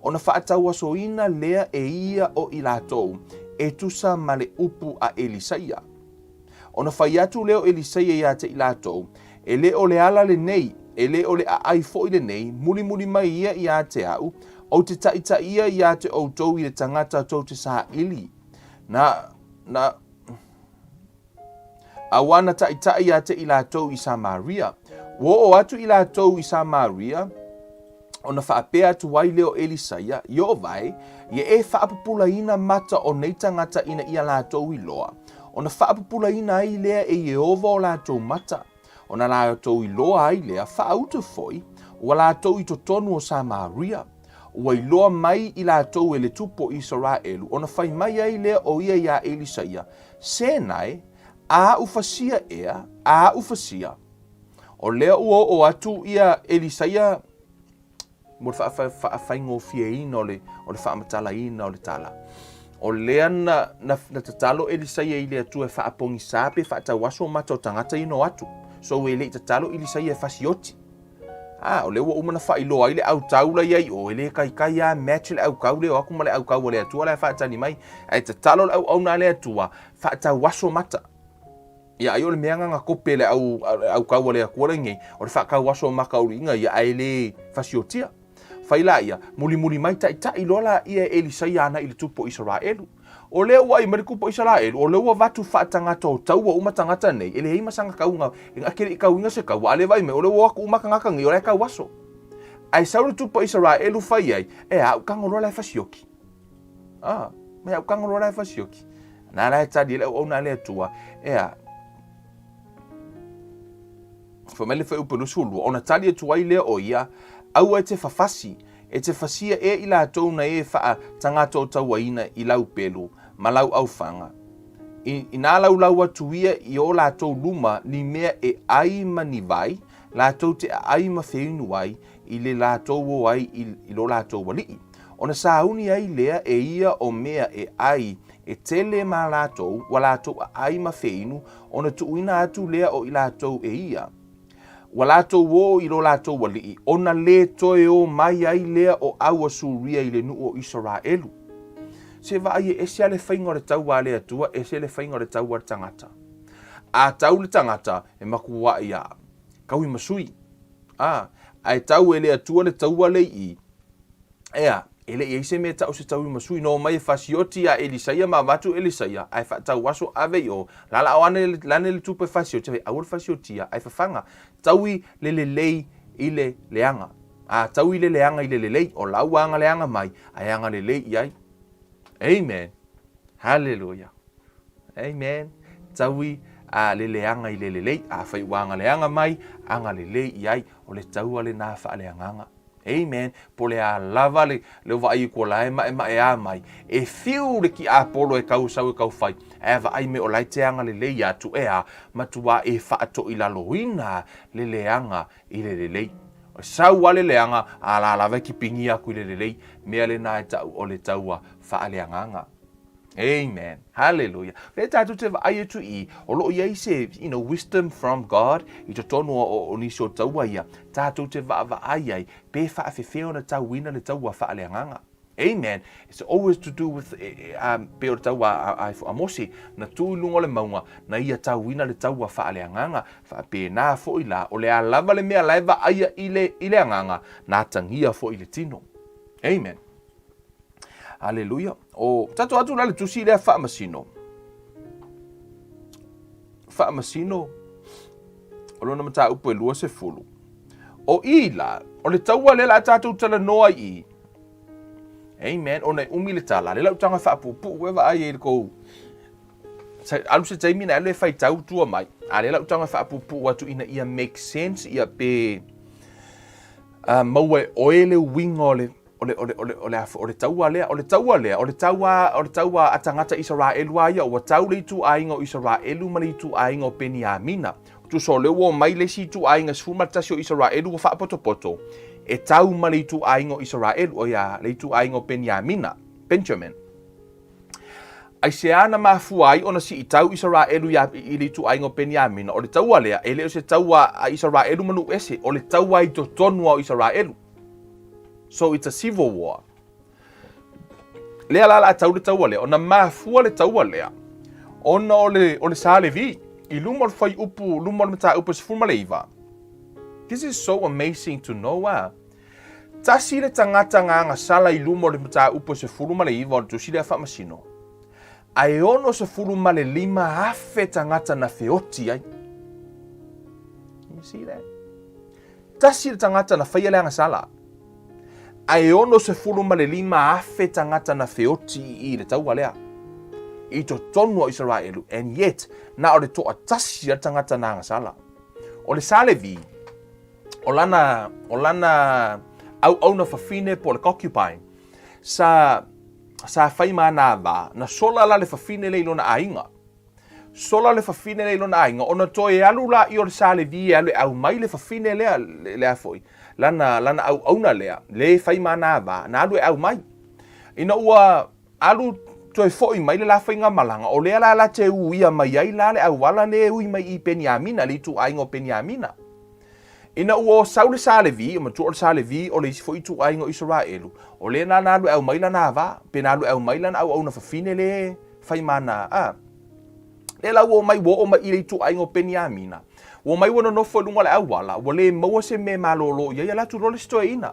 ona faatauasoina lea e ia o i latou, e tusa ma le upu a Elisaia. Ona fai atu lea o Elisaia iā te i latou, E le o le ala lenei, e le o le aʻai foi lenei, mulimuli mai ia iā te au, ou te taʻitaʻia iā te ʻoutou i le tagata tou te saʻili. Na, na, a ua na taʻitaʻi iā te i latou i Samaria. Ua oo atu i latou i Samaria, ona faapea atu ai lea o Elisaia, Ieova e, ia e faapupulaina mata o nei tagata ina ia latou iloa, ona faapupulaina ai lea e Ieova o latou mata, ona latou iloa ai lea, faauta foi, ua latou i totonu o Samaria. Ua iloa mai i latou e le tupu o Isaraelu, ona fai mai ai lea o ia iā Elisaia, Sēnae, a aʻu fasia ea, a aʻu fasia. O lea ua oo atu ia Elisaia mo le faafaigofieina o le, o le faamatalaina o le tala. O lea na, na, na tatalo Elisaia i le Atua e faapogisā pe faatauaso mata o tagata ia na o atu. So e le i tatalo Elisaia e fasioti. A, o lea ua uma na faailoa ai le autau la i ai o, e le kaikai a match le autau lea o atu ma le autau a le Atua la e faatali mai. Ae tatalo le auauna a le Atua, faatauaso mata. Ia, ai o le mea nga na kope le au, autau a le Atua lenei, o le faatauaso mata o luiga ia, ae le fasiotia. Fai laia, mulimuli mai taʻitaʻi loa laia e Elisaia ana i le tupu o Isaraelu. O lea ua ai mai le tupu o Isaraelu, o lea ua avatu faatagata o taua uma tagata nei, e leai ma sana tauga, e ke le i tauina se taua, a lea vaai mai, o lea ua o atu uma tagata nei, o la e tauaso. Ae sau le tupu o Isaraelu fai ai, e a au tago loa la e fasioki. A, me au tago loa la e fasioki. Na la e tali e le auauna a le Atua, e a, Fai mai le fuaiupu 22, ona tali atu ai lea o ia, Aua e te fafasi, e te fasia ea i latou na e faatagata o tauaina i lau pelu ma lau aufaga. I, inā laulau atu ia i o latou luma ni mea e ʻai ma ni wai, latou te ʻaʻai ma feinu ai i le latou o ai i, i lo latou aliʻi. Ona sauni ai lea e ia o mea e ʻai e tele ma latou, ua latou ʻaʻai ma feinu, ona tuuina atu lea o i latou e ia. Ua latou o i lo latou aliʻi, ona lē toe o mai ai lea o ʻAua Suria i le nuʻu o Isaraelu. Se vaai e ese a le faiga o le taua a le Atua, ese le faiga o le taua a le tagata. A tau le tagata, e makuaʻi a kaui ma sui. A, ae tau e le Atua le taua le i i. Ea, e le i ai se mea tau se taui ma sui. No mai e fasioti ia Elisaia ma avatu Elisaia, ae faatau aso ave i o, lala o ane, lane le tupe fasioti, fai aua le fasiotia, ae fafaga. Taui le lelei i le leaga. A, taui le leaga i le lelei, o lau aga leaga mai, ae aga lelei i ai. Amen. Hallelujah. Amen. Taui a le leaga i le lelei. A fai ua aga leaga mai, aga lelei i ai. O le taua lena faaleagaga. Amen. Po le a lava le, le vaai i kua la e maʻemaʻe a mai. E fiu le kiapolo e kau sau e kau fai. Ae vaai me o la e te aga lelei atu e a, matua e faatoilaloina le leaga i le lelei. Sau a le leaga, a la lava e kipigi aku i le lelei. Mea lena e ta'u o le taua faaleagaga. Amen. Hallelujah. Lea tatou te vaai atu i, o lo o i ai se, you know, wisdom from God i totonu o, o, o nisi o taua ia, tatou te vaavaai ai, pe faafefea ona tauina le taua faaleagaga. Amen. It's always to do with, eh, eh, um, pe o le taua a, a, a, a Mose, na tu i luga o le maunga, na ia tauina le taua faaleagaga, faapena foi la, o le a lava le mea la e vaaia i le, i le agaga, na atagia foi i le tino. Amen. Aleluia. O tatou atu la le tusi lea faamasino. Faamasino o lona mataupu e 20. O i la, o le taua lea la tatou talanoa i i. Amen. Ona e umi le tala. Le lau taga faapuupuu e vaai ai le kou. Alu se taimi na alu e faitau tua mai. A le lau taga faapuupuu atu ina ia make sense ia pe uh, maua e oe le uiga o le o le, o le, o le, o le, o le taua lea, o le taua lea, o le taua, o le taua a tagata Isaraelu a ia, ua tau le ituaiga o Isaraelu ma le ituaiga o Peniamina. Tusa o lea ua omai le isi ituaiga 11 o Isaraelu ua faapotopoto, e tau ma le ituaiga o Isaraelu, o ia, le ituaiga o Peniamina, Benjamin. Aisea na mafua ai ona siitau Isaraelu ia, i le ituaiga o Peniamina, o le taua lea, e le o se taua a Isaraelu ma nuu ese, o le taua i totonu lava o Isaraelu. So it's a civil war. Lea la la tau le taua lea, ona mafua le taua lea, ona o le, o le sa Levi, i luma o le fuaiupu, luma o le mataupu e 19. This is so amazing to know, ah. Tasi le tagata na agasala i luma o le mataupu e 19 o le tusi lea faamasino, ae 65,000 tagata na feoti ai. You see that? Tasi le tagata na faia le agasala, ae 65,000 tagata na feoti i i le taua lea, i totonu o Isaraelu, and yet, na o le toatasi a le tagata na agasala. O le sa Levi, o lana, o lana auauna fafine po o le concubine, sa, sa fai ma ana ava, na sola la le fafine lea i lona aiga. Sola le fafine lea i lona aiga, ona toe alu laia o le sa Levi e alu e aumai le fafine lea, lea foi, lana, lana auauna lea, le fai ma ana ava, na alu e aumai. Ina ua alu toe foi mai le la faigamalaga, o lea la la te uia mai ai la le auala le e ui mai i Peniamina, le ituaiga o Peniamina. Ina ua sau le sa Levi, o matua o le sa Levi, o le isi foi ituaiga o Isaraelu, o lea la na alu e aumai lana ava, pe na alu e aumai lana auauna fafine le fai ma ana, a. Lea la ua omai, ua oo mai i le ituaiga o Peniamina. Ua omai ua nonofo i luga o le auala, ua le maua se mea e malolo i ai, ala atu loa le isi toeaina.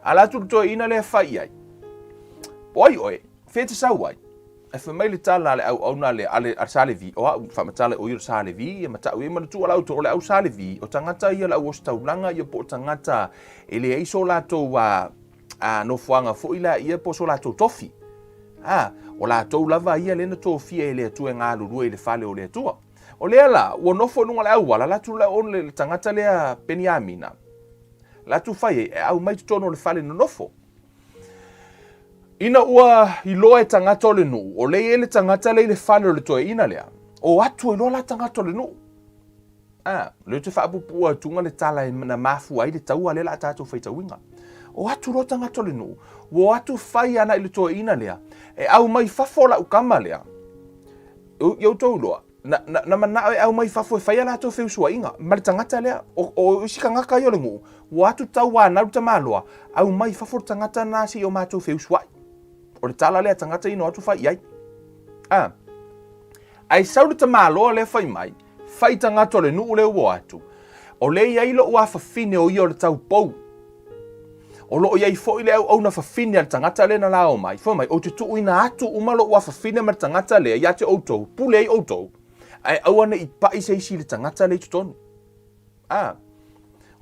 Ala atu le toeaina lea fai i ai, O ai oe? Fea e te sau ai? Ae fai mai le tala a le auauna lea, a le, a le sa Levi, o au, faamatala o ia o le sa Levi, ia ma ta'u i ai manatua la outou, o le au sa Levi, o tagata ia o le au ositaulaga ia po o tagata e leai so latou a, a nofoaga foi la ia po o so latou tofi. A, o latou lava ia lea na tofia e le Atua e galulue i le fale o le Atua. O lea la, ua nofo i luga o le auala, la atu la o le tagata lea Peniamina, la atu fai ai, e aumai totonu o le fale nonofo. Ina ua iloa e tagata o le nuu, o lea e i ai le tagata lea i le fale o le toeaina lea, o atu ai loa la tagata o le nuu. A, lea ou te faapuupuu atuga le tala e na mafua ai le taua lea la a tatou faitauina. O atu loa tagata o le nuu, ua o atu fai ana i le toeaina lea, e aumai fafo lau kama lea. Ia outou iloa, na, na, na manao e aumai fafo e fai a latou feusuaiga ma le tagata lea. O, o isi tagata ia o le nuu, ua atu tauanau le tamaloa, aumai fafo le tagata na se i o matou feusuai. O le tala lea tagata ia na o atu fai i ai. A, ae sau le tamaloa lea fai mai, fai tagata o le nuu lea ua o atu, o lea e i ai lou afafine o ia o le taupou. O lo o i ai foi le auauna fafine a le tagata lea na lao mai, fai mai, ou te tuuina atu uma lou afafine ma le tagata lea ia te outou, pule ai outou, ae aua ne i pai se isi i le tagata lea i totonu. A,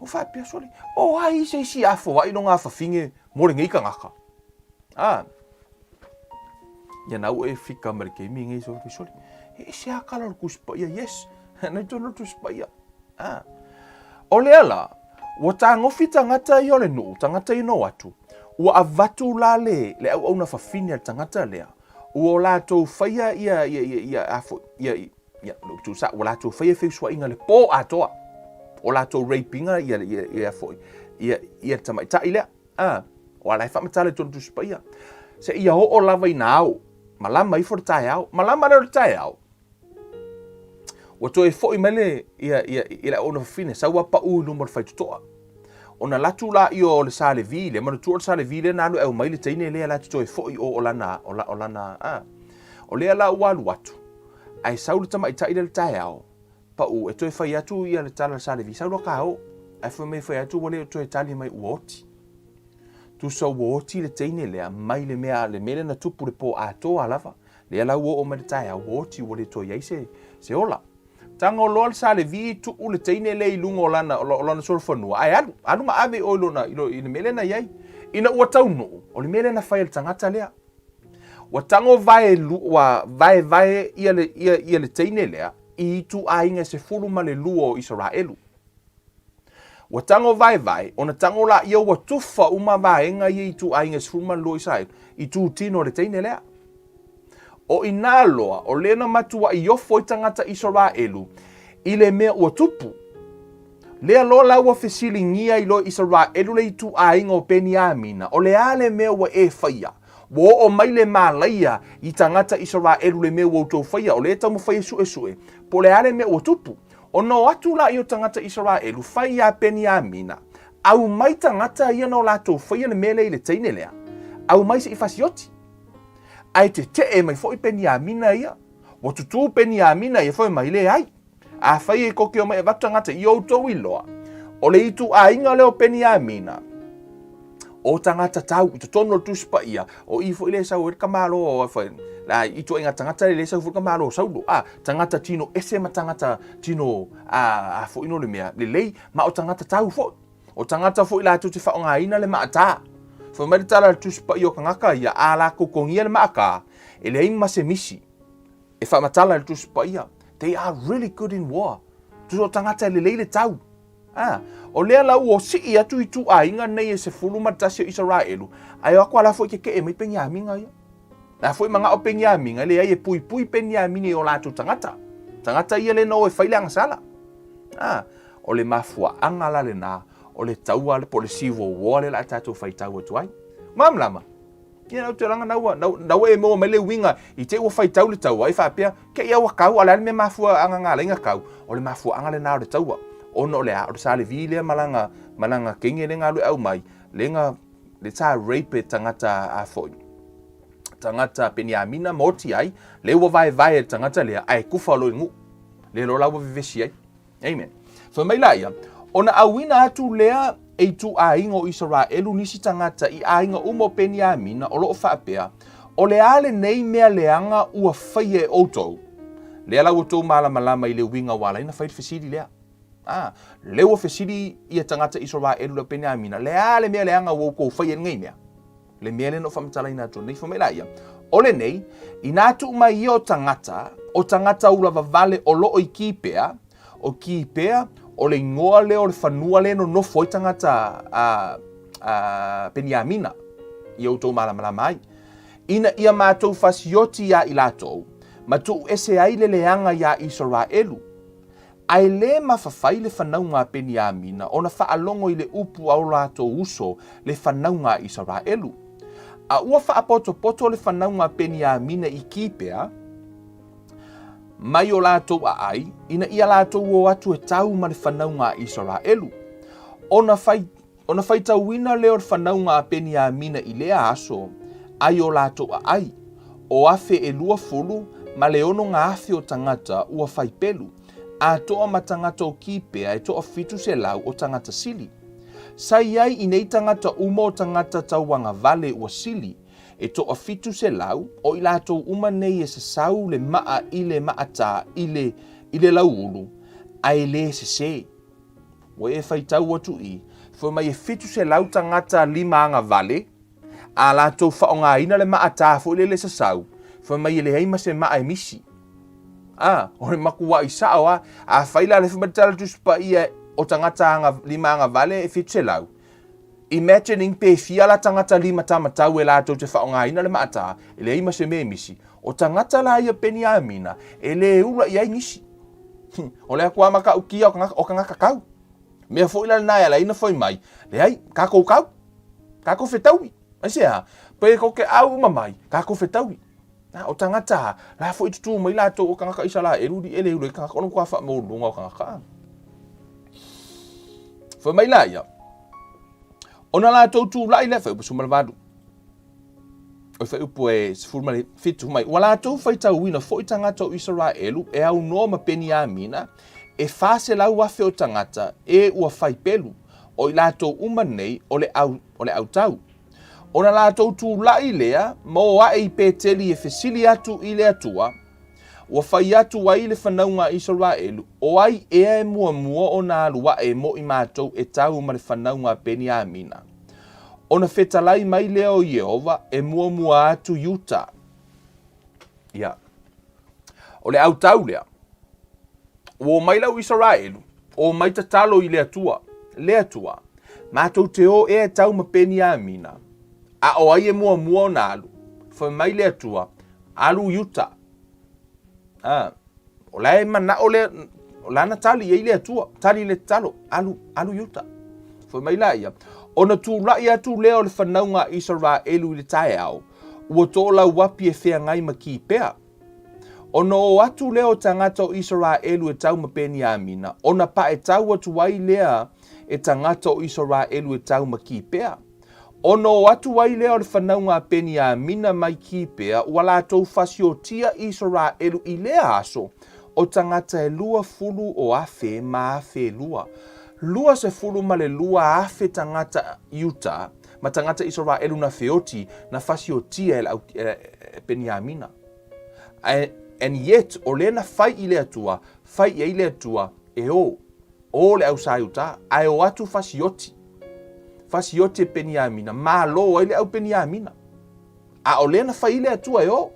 o faapea, sole, o ai se isi a foai lona afafine mo lenei tagata? A, ia na ua e fika ma le keimi nei, sole, sole, e ese a kala o le Tusi Paia, yes, na i totonu o le Tusi Paia. A. O lea la, ua tagofi tagata ia o le nuu, tagata ia na o atu, ua avatu la le, le auauna fafine a le tagata lea, ua o latou faia ia, ia, ia, ia, a foi, ia, ia, lo tusa, ua latou faia feusuaiga le po atoa. O latou rape ina ia, ia, ia foi, ia, ia le tamaitai lea. A, o ala e faamatala i tonu Tusi Paia. Se ia oo lava ina ao, malama ifo le taeao, malama lea o le taeao, Ua toe foi mai le, ia, ia, i le auauna fafine, sau a pau i luma o le faitotoa. Ona latu la ia o le Sa Levi lea, manatua o le Sa Levi lea na alu e aumai le teine lea la te toe foi o, o lana, o, la, o lana, a. O lea la ua alu atu, ae sau le tamaitai lea le taeao, pau, e toe fai atu ia le tala a le Sa Levi, sau loa ka o. Ae fai mai fai atu ua le toe tali mai ua oti. Tusa ua oti le teine lea mai le mea, le mea lea na tupu le po atoa lava. Lea la ua oo mai le taeao, ua oti ua le toe i ai se, se ola. Tago loa le Sa Levi tuu le teine lea i luga o lana, o lona solofanua, ae alu, alu ma ave i o i lona, i, lo, i le mea lea na i ai. Ina ua taunuu, o le mea lea na fai e le tagata lea. Ua tago vae, ua vaevae ia le, ia, ia le teine lea i ituaiga e 12 o Isaraelu. Ua tago vaevae, ona tago laia ua tufa uma vaega ia i ituaiga e 12 o Isaraelu, i tutino o le teine lea. O inā loa, o lea na matuai ofo ai tagata Isaraelu i le mea ua tupu. Lea loa la ua fesiligia ai loa Isaraelu le ituaiga o Peniamina, o le a le mea ua e faia? Ua oo mai le malaia i tagata Isaraelu le mea ua outou faia, o lea e taumafai e suesue, po o le a le mea ua tupu. Ona o atu laia o tagata Isaraelu, fai iā Peniamina, Aumai tagata ia na o latou faia le mea lea i le teine lea, aumai se i fasioti. Ae tetee mai foi Peniamina ia. Ua tutū Peniamina ia, fai mai, Leai, afai e koke omai avatu tagata i outou iloa, o le ituaiga lea o Peniamina, o tagata tau i totonu o le Tusi Paia, o i foi lea e sau ai le tamaloa o fai, la ituaiga tagata lea e sau foi le tamaloa o Saulo, a tagata tino ese ma tagata tino a, a foi no le mea lelei, ma o tagata tau foi. O tagata foi latou te faaaogaina le maata. Fai mai le tala a le Tusi Paia o tagata ia, a latou togia le maata, e leai ma se misi e faamatala i le Tusi Paia. They are really good in war. Tusa o tagata e lelei le tau. A, o lea la ua sii atu ituaiga nei e 11 o Isaraelu, ae o atu a la foi kekeʻe mai Peniamina ia. La foi manao Peniamina, e leai e puipui Peniamina i o latou tagata. Tagata ia le na o e fai le agasala. A, o le mafuaaga la lena, o le taua le po o le civil war lea la a tatou faitau atu ai. Malamalama? Ia nau te langa nau nau nau e moa mai le uiga i te ua faitau le taua e faapea ke ia ua kau a le a le mea mafuaaga nga ala ai kau o le mafuaaga lena o le taua ona o le a o le Sa Levi lea ma lana ma lana teine lea na alu e aumai lea na le sa rape e tagata a foi tagata Peniamina ma oti ai lea ua vaevae e le tagata lea ae kufa loa i le nuu lea loa la ua vevesi ai. Amen. Fai mai laia, ona auina atu lea e ituaiga o Isaraelu nisi tagata i aiga uma o Peniamina o lo o faapea, O le a lenei mea leaga ua faia e outou? Lea la ua outou malamalama i le uiga ua ala ai ona fai le fesili lea. A, lea ua fesili ia tagata Isaraelu lea o Peniamina, le a le mea leaga ua outou faia lenei mea? Le mea lea na ou faamatalaina atu nei, fai mai laia, o lenei, inā tuu mai ia o tagata, o tagata ulavavale o lo o i Kipea, o Kipea, o le igoa lea o le fanua lea e nonofo ai tagata a, a Peniamina, ia outou malamalama ai. Ina ia matou fasioti iā i latou, ma tuu ese ai le leaga iā Isaraelu. Ae lē mafafai le fanauga a Peniamina ona faalogo i le upu a o latou uso le fanauga a Isaraelu. A ua faapotopoto le fanauga a Peniamina i Kipea, mai o latou aai, ina ia latou o atu e tau ma le fanauga a Isaraelu. Ona fai Ona faitauina lea o le fanauga a Peniamina i lea aso, ai o latou aai, o afe e 20 ma le 6,000 o tagata ua fai pelu, atoa ma tagata o Kipea e toa 700 o tagata sili. Sa i ai i nei tagata uma o tagata tauagavale ua sili, e toa 700, o i latou uma nei e sasau le maa i le maatā i le i le lauulu, ae le sesē. Ua e faitau atu i, fai mai e 700 tagata lima agavale, a latou faaaogaina le maatā foi lele sasau, fai mai e leai ma se maa e misi. A, o le matuai sao lava. Afai la le fai mai le Tala Tusi Paia o tagata aga, lima agavale e 700, imagining pe fia la tagata lima tamatau e latou te faaaogaina le maatā, e leai ma se mea e misi. O tagata la ia Peniamina, e le ula i ai nisi. O le Akua matautia o tagata kau. Mea foi la lena e ala ai ona fai mai, leai, tatou kau, tatou fetaui. Aisea? Pe tou te au uma mai, tatou fetaui. Na, o tagata, la foi tutū mai latou o tagata Isaraelu li ele ula i tagata, ona matua faamaualuluga o tagata. Fai mai la ia, ona latou tulai lea, fuaiupu 18. O fuaiupu e 17 mai, ua latou faitauina foi tagata o Isaraelu e aunoa ma Peniamina, e 400,000 o tagata e ua fai pelu, o i latou uma nei o le au, o le autau. Ona latou tulai lea ma o ae i Peteli e fesili atu i le Atua, ua fai atu ai le fanauga a Isaraelu, o ai ea e muamua ona alu ae mo i matou e tau ma le fanauga a Peniamina? Ona fetalai mai lea o Iehova e muamua atu Iuta. Ia. O le autau lea. Ua o mai lau Isaraelu, o mai tatalo i le Atua, le Atua, matou te o ea e tau ma Peniamina, a o ai e muamua ona alu? Fai mai le Atua, alu Iuta. Ah, o la e manao le, o lana tali i ai le Atua, tali le tatalo, alu, alu Iuta. Fai mai la ia, ona tulai atu lea o le fanauga a Isaraelu i le taeao, ua toolauapi e feagai ma Kipea. Ona o atu lea o tagata o Isaraelu e tau ma Peniamina, ona paetau atu ai lea e tagata o Isaraelu e tau ma Kipea. Ona o atu ai lea o le fanauga a Peniamina mai Kipea, ua latou fasiotia Isaraelu i lea aso, o tagata e 20 o afe ma afe e lua. 22,000 tagata Iuta ma tagata Isaraelu na feoti na fasiotia e le au e Peniamina. And yet, o lea na fai i le Atua, fai i ai le Atua e o. O le au Saiuta, ae o atu fasioti. Fasioti e Peniamina, malo ai le au Peniamina. A o lea na fai i le Atua e o.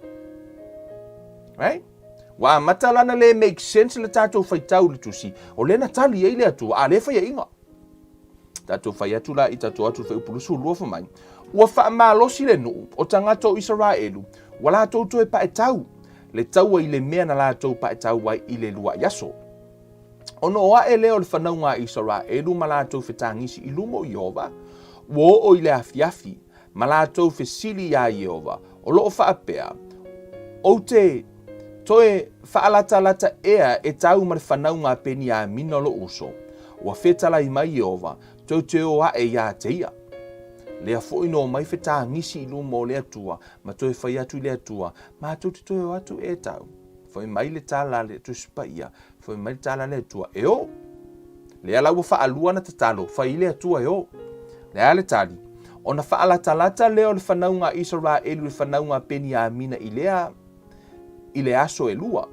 Right? Ua amata la na le make sense le tatou faitau i le tusi, o lea na tali ai le Atua, a lea faiaʻiga. Tatou fai atu la i tatou atu fuaiupu 22 fai mai, ua faamalosi le nuu o tagata o Isaraelu, ua latou toe paetau le taua i le mea na latou paetau ai i le luaʻi aso. Ona o aʻe lea o le fanauga a Isaraelu ma latou fetagisi i luma o Ieova, ua oo i le afiafi, ma latou fesili iā Ieova, o lo o faapea, Ou te toe faalatalata ea e tau ma le fanauga a Peniamina lou uso? Ua fetalai mai Ieova, tou te o aʻe iā te ia. Lea foi na omai fetagisi i luma o le Atua, ma toe fai atu i le Atua, Matou te toe o atu e tau. Fai mai le tala a le Tusi Paia, fai mai le tala a le Atua, e o. Lea la ua faalua ona tatalo, fai i le Atua e o. Le a le tali? Ona faalatalata lea o le fanauga a Isaraelu i le fanauga a Peniamina i lea i le aso e lua.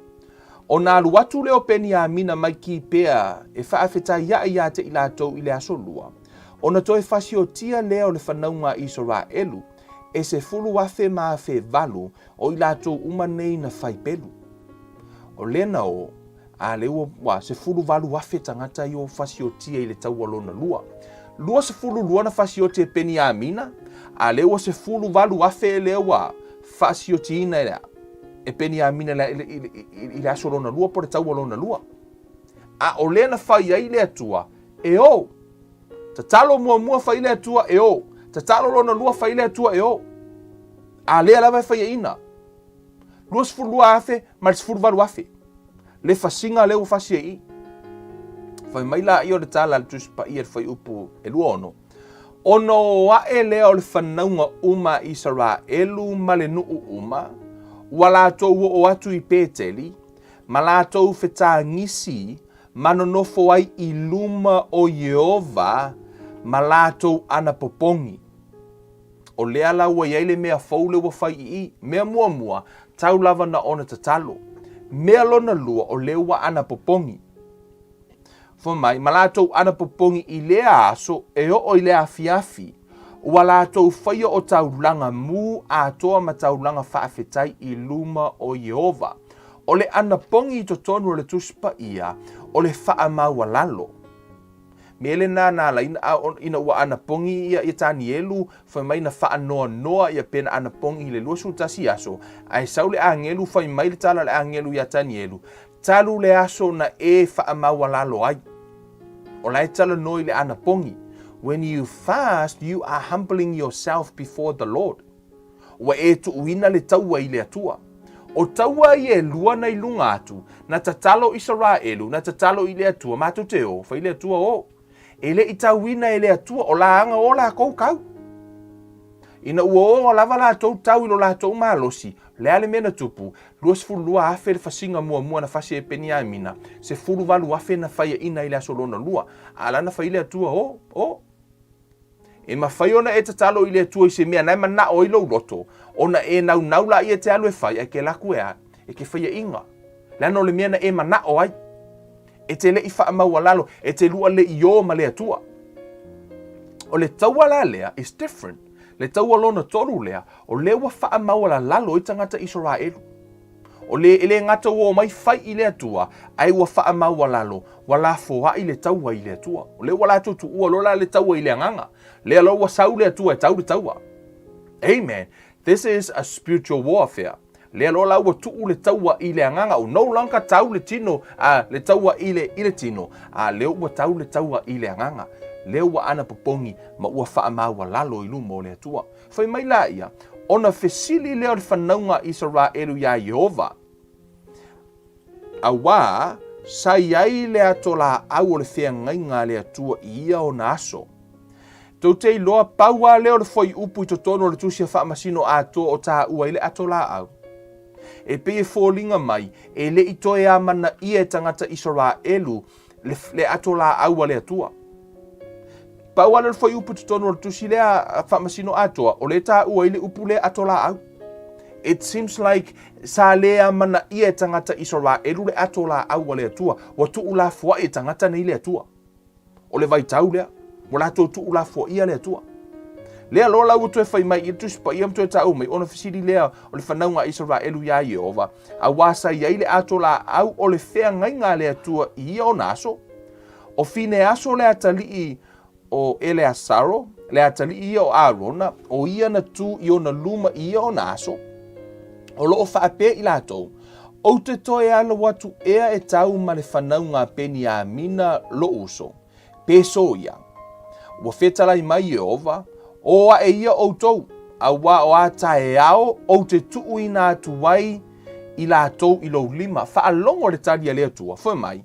Ona alu atu lea o Peniamina mai Kipea e faafetaiaʻi iā te i latou i le aso lua. Ona toe fasiotia lea o le fanauga a Isaraelu, e 10,000 ma 8,000 O i latou uma nei na fai pelu. O lea na o, a lea ua, ua 18,000 tagata i o fasiotia i le taua lona lua. 22 na fasiotia e Peniamina, a lea ua 18,000 lea ua Faasiotiina e le a? E Peniamina i le, i, i, i le aso lona lua po le taua lona lua. A o lea na fai ai le Atua, e o. Tatalo muamua fai le Atua e o. Tatalo lona lua fai le Atua e o. A lea lava e faiaina. 22,000 ma le 18,000. Le fasiga lea ua fasi ai i. Fai mai laia o le tala a le Tusi Paia i le fuaiupu e 26, Ona o aʻe lea o le fanauga uma a Isaraelu ma le nuu uma, ua latou oo atu i Peteli, ma latou fetagisi ma nonofo ai i luma o Ieova ma latou anapopogi. O lea la ua i ai le mea fou lea ua fai i i. Mea muamua, tau lava na ona tatalo. Mea lona lua, o lea ua anapopogi. Fai mai, ma latou anapopogi i lea aso e oo i le afiafi, ua latou faia o taulaga mū atoa ma taulaga faafetai i luma o Ieova. O le anapogi i totonu o le Tusi Paia, o le faamaualalo. Mea lena na ala ina, ina ua anapogi ia, ia Tanielu, fai mai na faanoanoa ia pe na anapogi i le 21 aso, ae sau le agelu fai mai le tala a le agelu iā Tanielu, Talu le aso na e faamaualalo ai. O la e talanoa i le anapogi. When you fast, you are humbling yourself before the Lord. Ua e tuuina le taua i le Atua. O taua ia e lua na i luga atu, na tatalo Isaraelu, na tatalo i le Atua, matou te o, fai le Atua o. E le i tauina e le Atua, o la aga o lakou kau. Ina ua o lava latou tau i lo latou malosi, o le a le mea na tupu? 22,000 le fasiga muamua na fasi e Peniamina, 18,000 na faiaina i le aso lona lua. A la na fai le Atua, o, o. E mafai ona e tatalo i le Atua i se mea na e manao ai lou loto, ona e naunau laia e te alu e fai, ae ke alu atu e a? E ke faiaina. Leaga o le mea na e manao ai. E te le i faamaualalo, e te lua le i o ma le Atua. O le taua la lea is different. Le taua lona tolu lea, o lea ua faamaualalalo ai tagata Isaraelu. O le e le gata ua omai fai i le Atua, ae ua faamaualalo, ua lafoai le taua i le Atua. O lea ua latou tuua loa la le taua i le agaga. Lea loa ua sau le Atua e tau le taua. Amen. This is a spiritual warfare. Lea loa la ua tuu le taua i le agaga, ua no longer tau le tino, a le taua i le, i le tino, a lea ua tau le taua i le agaga. Lea ua anapopogi ma ua faamaualalo i luma o le Atua. Fai mai la ia, ona fesili lea o le fanauga a Isaraelu iā Ieova, Auā, sa i ai le ato laau o le feagaiga a le Atua i ia ona aso. Tou te iloa, pau lava lea o le fuaiupu i totonu o le Tusi a Faamasino atoa o taua ai le ato laau. E pei e foliga mai, e le i toe amanaia e tagata Isaraelu le, le ato laau a le Atua. Pau lava lea o le fuaiupu i totonu o le tusi lea a Faamasino atoa, o lea e taua ai le upu lea ato laau. It seems like sa le amanaia e tagata Isaraelu le ato laau a le Atua. Ua tuulafoai e tagata nei le Atua. O le vaitau lea, ua latou tuulafoaia le Atua. Lea loa la ua toe fai mai i le Tusi Paia ma toe taua mai, ona fesili lea o le fanauga a Isaraelu iā Ieova, auā sa i ai le ato laau o le feagaiga a le Atua i ia ona aso? O Fineaso le atalii o Eleasaro, le atalii ia o Arona, o ia na tū i ona luma i ia ona aso, o lo o faapea i latou, Ou te toe alo atu ea e tau ma le fanauga a Peniamina lou uso, pe so ia. Ua fetalai mai Ieova, O aʻe ia ʻoutou, auā o a taeao ou te tuuina atu ai i latou i lou lima. Faalogo le tali a le Atua, fai mai,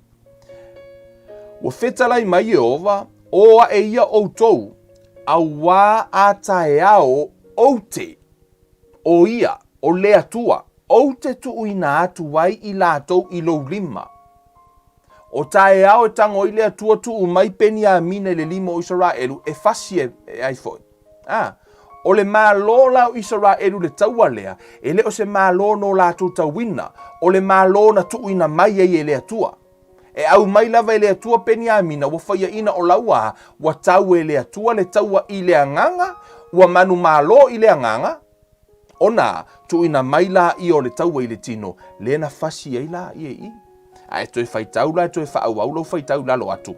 Ua fetalai mai Ieova, O aʻe ia ʻoutou, auā a taeao ou te, ʻo ia, ʻo le Atua, ou te tuuina atu ai i latou i lou lima. O taeao e tago ai le Atua tuu mai Peniamina i le lima o Isaraelu e fasi e, e ai foi. A, o le Malo la o Isaraelu le taua lea, e le o se Malo no latou tauina, o le Malo na tuuina mai ai e le Atua. E aumai lava e le Atua Peniamina ua faiaina o lauā, ua tau e le Atua le taua i le agaga, ua manumalo i le agaga, Ona tuuina mai la ia o le taua i le tino, lea na fasi ai la ia i i. A e toe faitau la e toe faaauau lou faitau i lalo atu.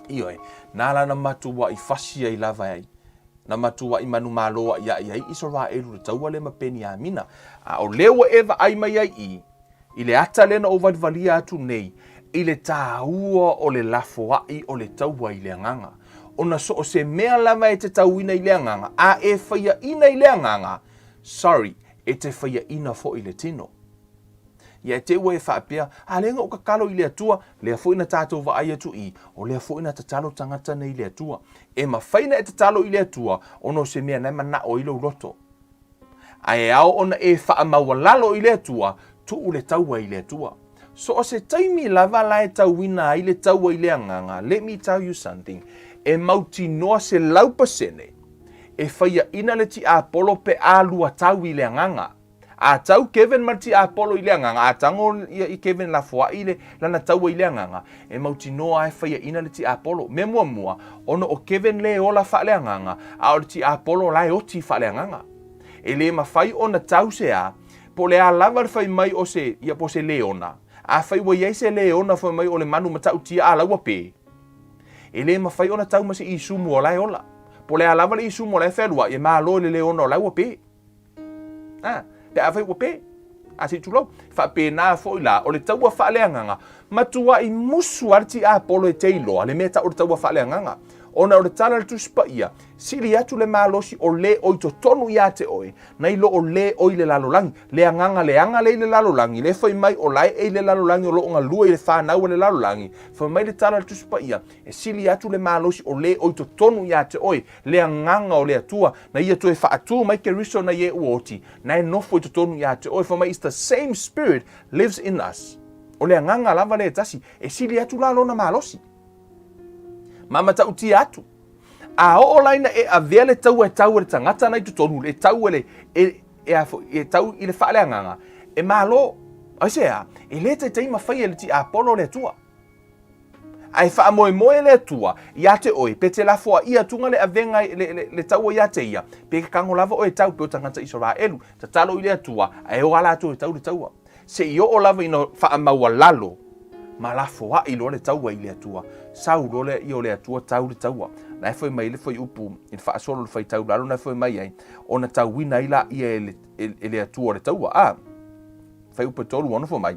Ioe, na lana matuaʻi fasi ai lava ai. Na matuaʻi manumalo aʻiaʻi ai ʻIseraʻelu i le taua lea ma Beniamina, a ʻo lea ua e vaai mai ai i, i le ata lea na ou waliwalia atu nei, i le tāua o le lafoaʻi o le taua i le agaga. Ona so o se mea lava e te tauina i le agaga, a e faiaʻina i le agaga, sorry, e te faiaʻina foʻi i le tino. Ia e te ua e faapea, A lea na ou tatalo i le Atua, lea foi na tatou vaai atu i, o lea foi na tatalo tagata nei i le Atua. E mafai na e tatalo i le Atua ona o se mea na e manaʻo ai lou loto. Ae ao ona e faamaualalo i le Atua, tuu le taua i le Atua. So o se taimi lava la e tauina ai le taua i le agaga, let me tell you something, e mautinoa 100% e faiaʻina le tiapolo pe a luatau i le agaga. A tau Kevin ma le tiapolo i le agaga, a tago ia i Kevin lafoai le lana taua i le agaga, e mautinoa a e faiaina le tiapolo. Mea muamua, ona o Kevin le ola faaleagaga, a o le tiapolo la e oti faaleagaga. E le mafai ona tau se a, po o le a lava le fai mai o se, ia po o se leona. Afai ua i ai se leona fai mai o le manu matautia a la ua pe, e le mafai ona tau ma se isumu o la e ola. Po o le a lava le isumu o la e fealuai, e malo i le leona o la ua pe. A, pe afai ua pe, a se i tulou. Faapena foi la, o le taua faaleagaga, matuai musu lava le tiapolo e te iloa le mea tau o le taua faaleagaga. Ona o le tala a le Tusi Paia, sili atu le malosi o le o i totonu ia te oe, nai lo o le o i le lalolagi. Le agaga leaga le i le lalolagi, le fai mai o la e i le lalolagi o lo o galue i le fanau a le lalolagi. Fai mai le tala a le Tusi Paia, e sili atu le malosi o le o i totonu ia te oe, le agaga o le Atua, na ia toe faatū mai Keriso na ie ua oti, na e nofo i totonu ia te oe, fai mai, It's the same spirit lives in us. O le agaga lava lea e tasi, e sili atu la lona malosi. Ma matautia atu. A oo la ina e avea le taua e tau e le tagata na i totonu, e tau e le, e, e, a foi, e tau i le faaleagaga, e malo. Aisea? E le taitai mafai e le tiapolo le Atua. Ae faamoemoe le Atua ia te oe, pe te lafoaia atuga le avega le, le, le taua ia te ia, pe kago lava oe tau pe o tagata Isaraelu, tatalo i le Atua, ae o a latou e tau le taua. Se i oo lava ina faamaualalo ma lafoai loa le taua i le Atua, sau loa lea ia o le Atua tau le taua. Na e fai mai le fuaiupu i le faasolo le faitau lalo na e fai mai ai, ona tauina ai laia e le, e, e le Atua o le taua. A, fuaiupu e 36 fai mai.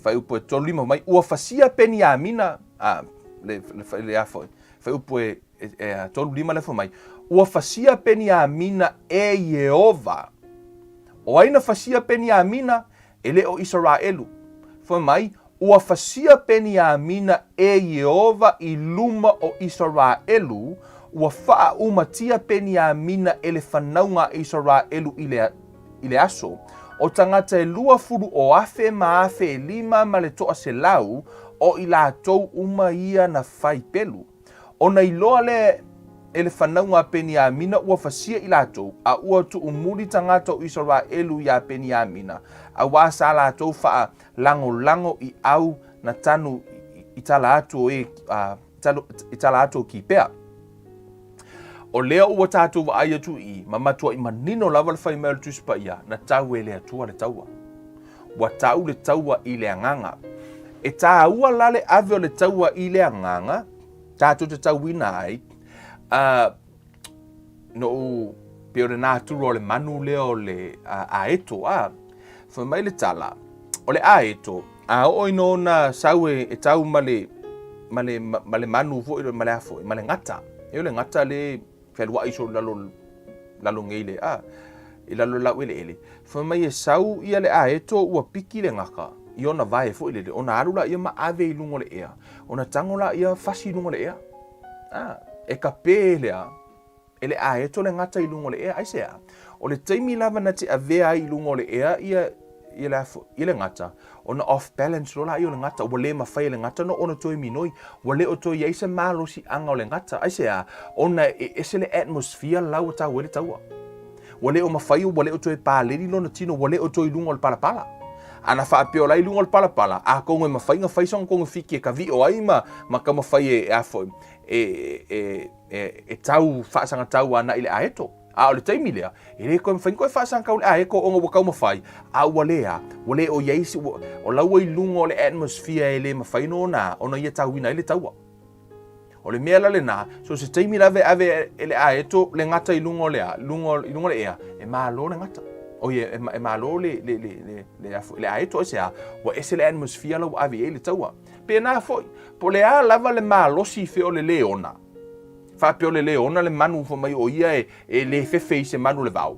Fuaiupu e 35 mai, ua fasia Peniamina, a, le, le, le a foi, fuaiupu e, e, e 35 le fai mai, ua fasia Peniamina e Ieova. O ai na fasia Peniamina? E le o Isaraelu. Fai mai, ua fasia Peniamina e Ieova i luma o Isaraelu, ua faaumatia Peniamina e le fanauga a Isaraelu i le, i le aso, o tagata e 20 o afe ma afe e lima ma le 100, o i latou uma ia na fai pelu. Ona iloa lea e le fanauga a Peniamina ua fasia i latou, a ua tuumuli tagata o Isaraelu iā Peniamina, auā sa latou faalagolago i au na tanu i tala atu o e, i tala atu o Kipea. O lea ua tatou vaai atu i, ma matuai manino lava le fai mai o le Tusi Paia, na tau e le Atua le taua. Ua tau le taua i le agaga. E tāua la le ave o le taua i le agaga, tātou te tauina ai, noʻu pei o le natura o le manu lea o le aeto, a, fai mai le tala, o le aeto, a oo ina ona sau e, e tau ma le, ma le, ma le manu foi, ma le a foi, ma le gata. E o le gata le fealuai solo i lalo, lalo nei le, a, i lalo lau eleele. Fai mai e sau ia le aeto ua piki le gata i ona vae foi lele, ona alu laia ma ave i luga o le ea, ona tago laia fasi i luga o le ea. A, e ka pē lea, e le aeto le gata i luga o le ea. Aisea? O le taimi lava na te avea ai i luga o le ea ia, ia le, ia le gata, ona off balance loa laia o le gata, ua le mafai e le gata no ona toe minoi, ua le o toe i ai se malosiaga o le gata. Aisea? Ona e ese le atmosphere la ua tau ai le taua. Ua le o mafai, ua le o toe paleni lona tino, ua le o toe i luga o le palapala. A na faapea o la i luga o le palapala, atonu e mafai ona fai sona togafiti e kavio ai ma, ma taumafai e, e a foi, e, e, e, e tau faasagatau agai i le aeto. A o le taimi lea, e le toe mafai ona toe faasagakau le aeto ona ua taumafai, a ua le a, ua le o i ai se, ua, o la ua i luga o le atmosphere e le mafai ona, ona ia tauina ai le taua. O le mea la lena, so se taimi lava e ave e le aeto le gata i luga o le a, luga, i luga o le ea, e malo le gata. Oi, e, e malo le, le, le, le, le, le aeto aisea, ua ese le atmosphere la ua ave i ai le taua. Pēnā foi, po o le a lava le malosi fe o le leona, faapea o le leona le manu fai mai o ia e, e le fefe i se manu o le vao.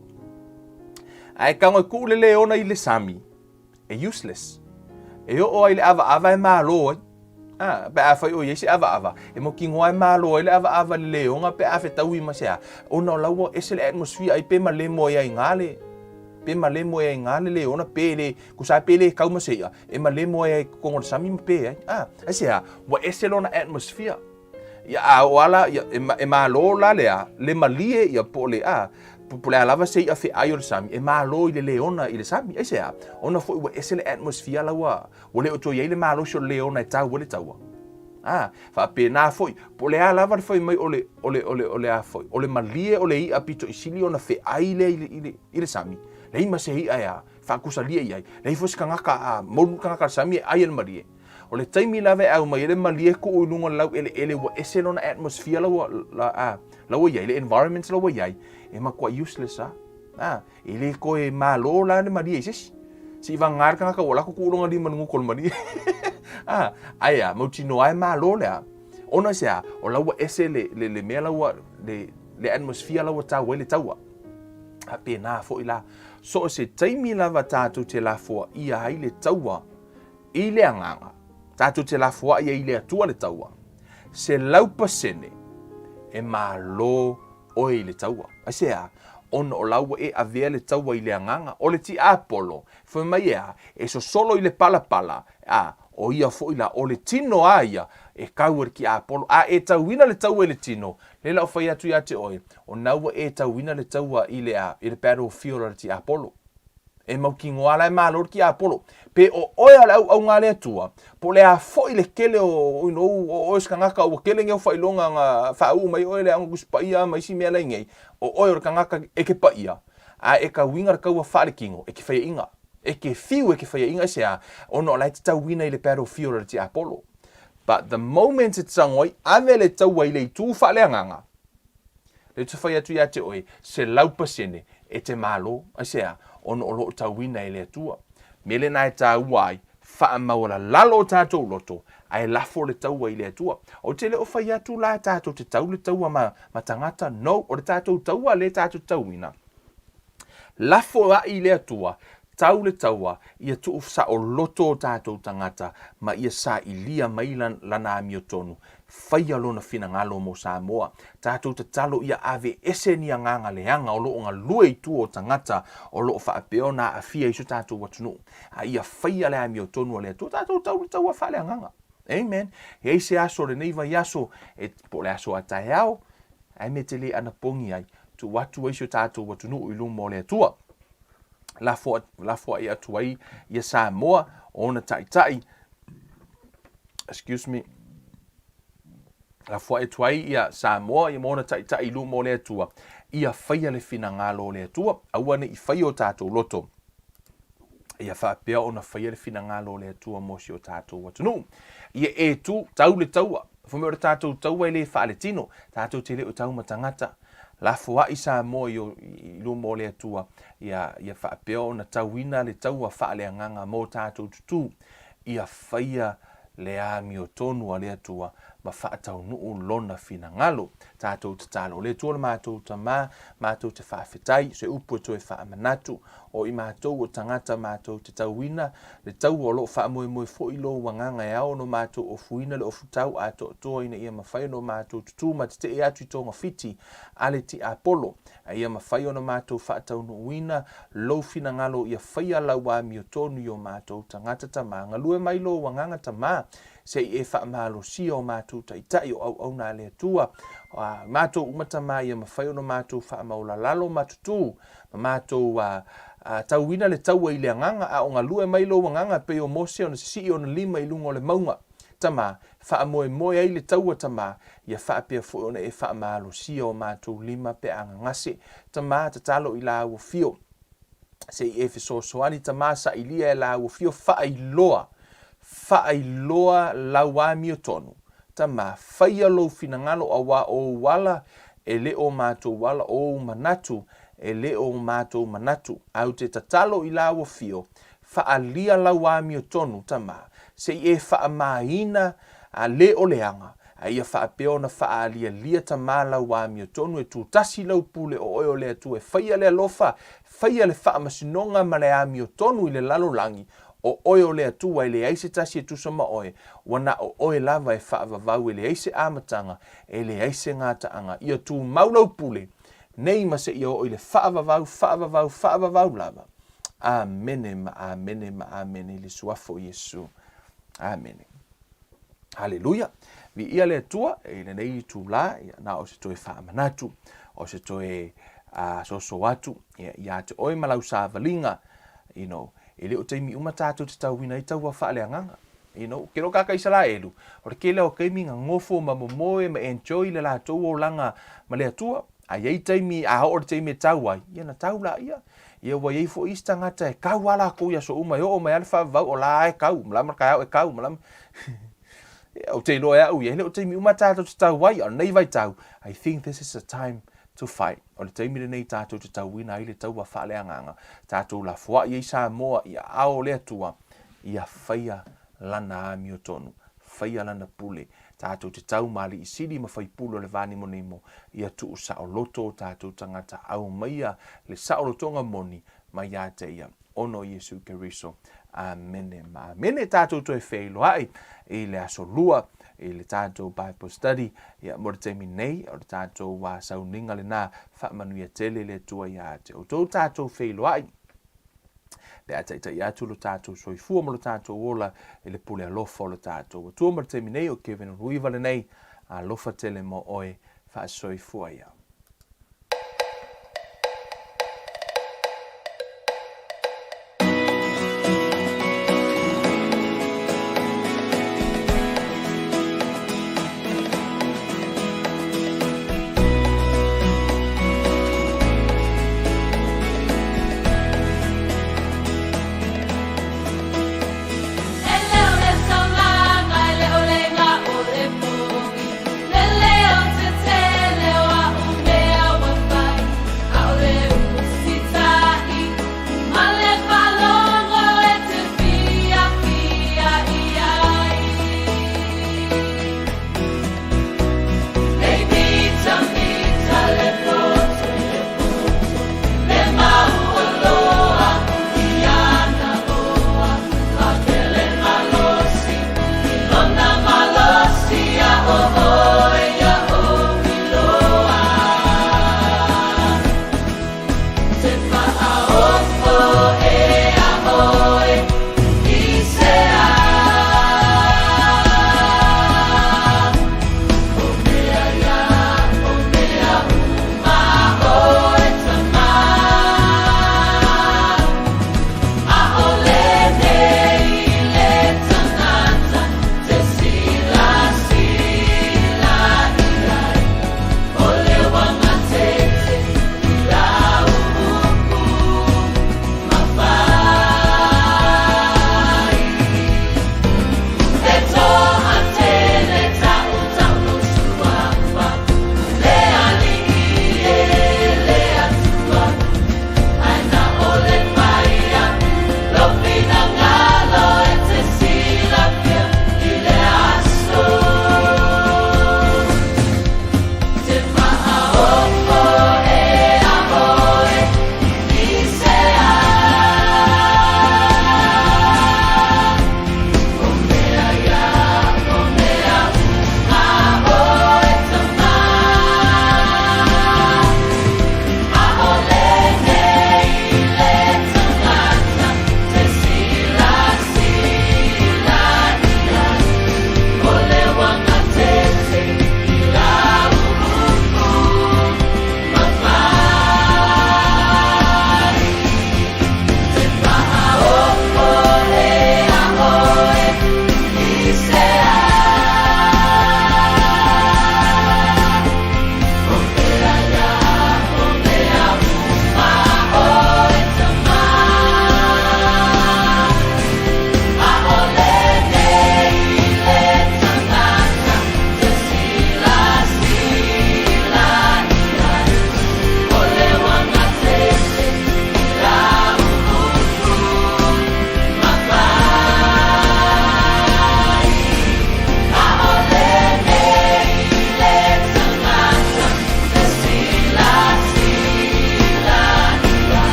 Ae tago e tuu le leona i le sami, e useless. E oo ai le avaava e malo ai. Ah, pe afai o i ai se avaava, e mautinoa e malo ai le avaava i le leona pe a fetaui ma se a, ona o la ua ese le atmosphere ai pe malemo ai ai ngā le, pe malemo ai ai ngā le leona pe le, tusa ai pe le kau ma se i'a, e malemo ai ai totonu o le sami ma pe ai. Ah, aisea, ua ese lona atmosphere. Ia, a o ala, ia, e, e malo la le a, le malie, ia, po o le, a, po, po le a lava se i'a fe'ai o le sami, e malo i le leona i le sami. Aisea, ona foi ua ese le atmosphere la ua, ua le o toe i ai le malosi o le leona e tau ai le taua. A, faapena foi, po o le a lava le fai mai o le, o le, o le, o le a foi, o le malie o le i'a pito i sili ona fe'ai lea i le, i le, i le sami, leai ma se i'a e a, faakusalia i ai, leai foi se tagata a, moulu le tagata i le sami e ai e le malie. O le taimi lava e au mai ai le malie kuu i luga o le laueleele ua ese lona atmosphere la ua, la, a, la ua i ai, le environment la ua i ai, e matuai useless lava. A, e le toe malo la le malie i se isi. Se i vagana le tagata ua lako tuu lona lima i le gutu o le malie. A, ae a, mautinoa e malo le a. Ona i se a, o la ua ese le, le, le mea la ua, le, le atmosphere la ua tau ai le taua. Faapena foi la, so o se taimi lava tatou te lafoaia ai le taua, I le agaga, tatou te lafoai ai i le Atua le taua, 100% e malo oe i le taua. Aisea? Ona o la ua e avea le taua i le agaga. O le tiapolo, fai mai e a? E sosolo i le palapala, a, o ia foi la, o le tino a ia e kau e le tiapolo. A e tauina le taua i le tino, lea la o fai atu ia te oe, o na ua e tauina le taua i le a, i le battlefield a le tiapolo. E mautinoa la e malo le tiapolo. Pe o oe a le auauna a le Atua, po o le a foi le tele o, you know, o oe o se tagata ua tele nei au faailoga na faauu mai oe le Aoga Tusi Paia ma isi mea la i nei, o oe o le tagata e ke paia, a e tauina le taua faaletino, e ke faiaina. E ke fiu e ke faiaina aisea, ona o la e te tauina i le battlefield a le tiapolo. But the moment e te tago ai, ave le taua i le itu faaleagaga, Lea ou te fai atu ia te oe, 100% e te malo, aisea? Ona o lo o tauina e le Atua. Mea lena e taua ai, faamaualalalo o tatou loto, ae lafo le taua i le Atua. Ou te le o fai atu la tatou te tau le taua ma, ma tagata, no, o le tatou taua lea tatou te tauina, lafo aʻi i le Atua, tau le taua, ia tuu saoloto o tatou tagata ma ia sailia mai lana amiotonu, faia lona finagalo mo Samoa. Tatou tatalo ia aveese ni agaga leaga o lo o galue i tua o tagata o lo o faapea ona aafia i so tatou atunuu, a ia faia le amiotonu a le Atua. Tatou tau le taua faaleagaga. Amen. E i ai se aso o lenei vaiaso, e, po o le aso a taeao, ae mea te le anapogi ai, tuu atu ai si o tatou atunuu i luma o le Atua. Lafo, lafoai atu ai ia Samoa, o ona taitai, excuse me, lafoai atu ai ia Samoa ia ma ona taitai i luma o le Atua, ia faia le finagalo o le Atua, aua ne i faia o tatou loto, ia faapea ona faia le finagalo o le Atua mo si o tatou atunuu. Ia e tu, tau le taua, fai mai o le tatou taua e le faaletino, tatou te le o tau ma tagata, lafoai Samoa i, i luma o le Atua, ia, ia faapea ona tauina le taua faaleagaga mo tatou tutū, ia faia le amiotonu a le Atua ma faataunuu Lona finagalo. Tatou tatalo. Le Atua lo matou Tama, matou te faafetai, se upu e toe faamanatu, o i matou o tagata matou te tauina le taua o lo o faamoemoe foi Lou Agaga e ao ono matou ofuina le ofutau atoatoa ina ia mafai ono matou tutū ma tetee atu i togafiti a le tiapolo, a ia mafai ona matou faataunuuina Lou finagalo ia faia Lau amiotonu i o matou tagata Tama. Galue mai Lou Agaga Tama, se i e faamalosia o matou taitai o auauna a le Atua, a matou uma Tama ia mafai ona matou faamaulalalo ma tutū ma matou tauina le taua i le Agaga, a o galue mai Lou Agaga e pei o Mose ona sisii ona lima i luga o le mauga. Tama, faamoemoe ai le taua Tama, ia faapea foi ona e faamalosia o matou lima pe a gagase. Tama, tatalo i la ua fio. Se i e fesoasoani Tama sailia e la ua fio faailoa, faailoa lau amiotonu. Tama, faia lou finagalo auā o ou ala e le o matou ala, o ou manatu e le o matou manatu. Ae ou te tatalo i la ua fio, faaalia lau amiotonu, Tama, se i e faamāina a le o leaga, a ia faapea ona faaalialia Tama lau amiotonu e tutasi lau pule o oe o le Atua e faia le alofa, faia le faamasinoga ma le amiotonu i le lalolagi, o oe o le Atua e leai se tasi e tusa ma oe, ua na o oe lava e faavavau e leai se amataga, e leai se gataaga. Ia tumau lau pule, nei ma seia oo i le faavavau, faavavau, faavavau lava. Amene ma amene ma amene i le Suafa o Iesu. Amene. Haleluia. Viia le Atua i lenei itulā, ia, na o se toe faamanatu, o se toe soso atu ia, ia te oe ma lau savaliga, you know, e le o taimi uma tatou te tauina ai taua faaleagaga. You know, ke loa kaka Isaraelu, o le kele o kaimi gagofo ma momoe ma enjoy le latou olaga ma le Atua. A i ai taimi, a oo le taimi e tau ai, ia na tau laia. Ia ua i ai foi isi tagata e kau lava lakou i aso uma, e oo mai lava le faavavau o la e kau, malama le taeao e kau, malama. Ou te iloa e au ia, e le o taimi uma tatou te tau ai, a o lenei vaitau, I think this is the time to fight. O le taimi lenei tatou te tauina ai le taua faaleagaga, tatou lafoai ai Samoa i aao o le Atua, ia faia Lana amiotonu, faia Lana pule, tatou te tau ma alii sili ma faipule o le vanimonimo, ia tuu saoloto o tatou tagata, aumaia le saolotoga moni mai ia te ia, ona o Iesu Keriso. Amene ma amene. Tatou toe feiloai i le aso lua i le tatou Bible study. Ia, mo le taimi nei, o le tatou sauniga lena, faamanuia tele le Atua ia te outou. Tatou feiloai pe a taitai atu lo tatou soifua ma lo tatou ola i le pule alofa o lo tatou Atua. Mo le taimi nei, o Kevin Uluiva lenei, alofa tele mo oe, faasoifua ia.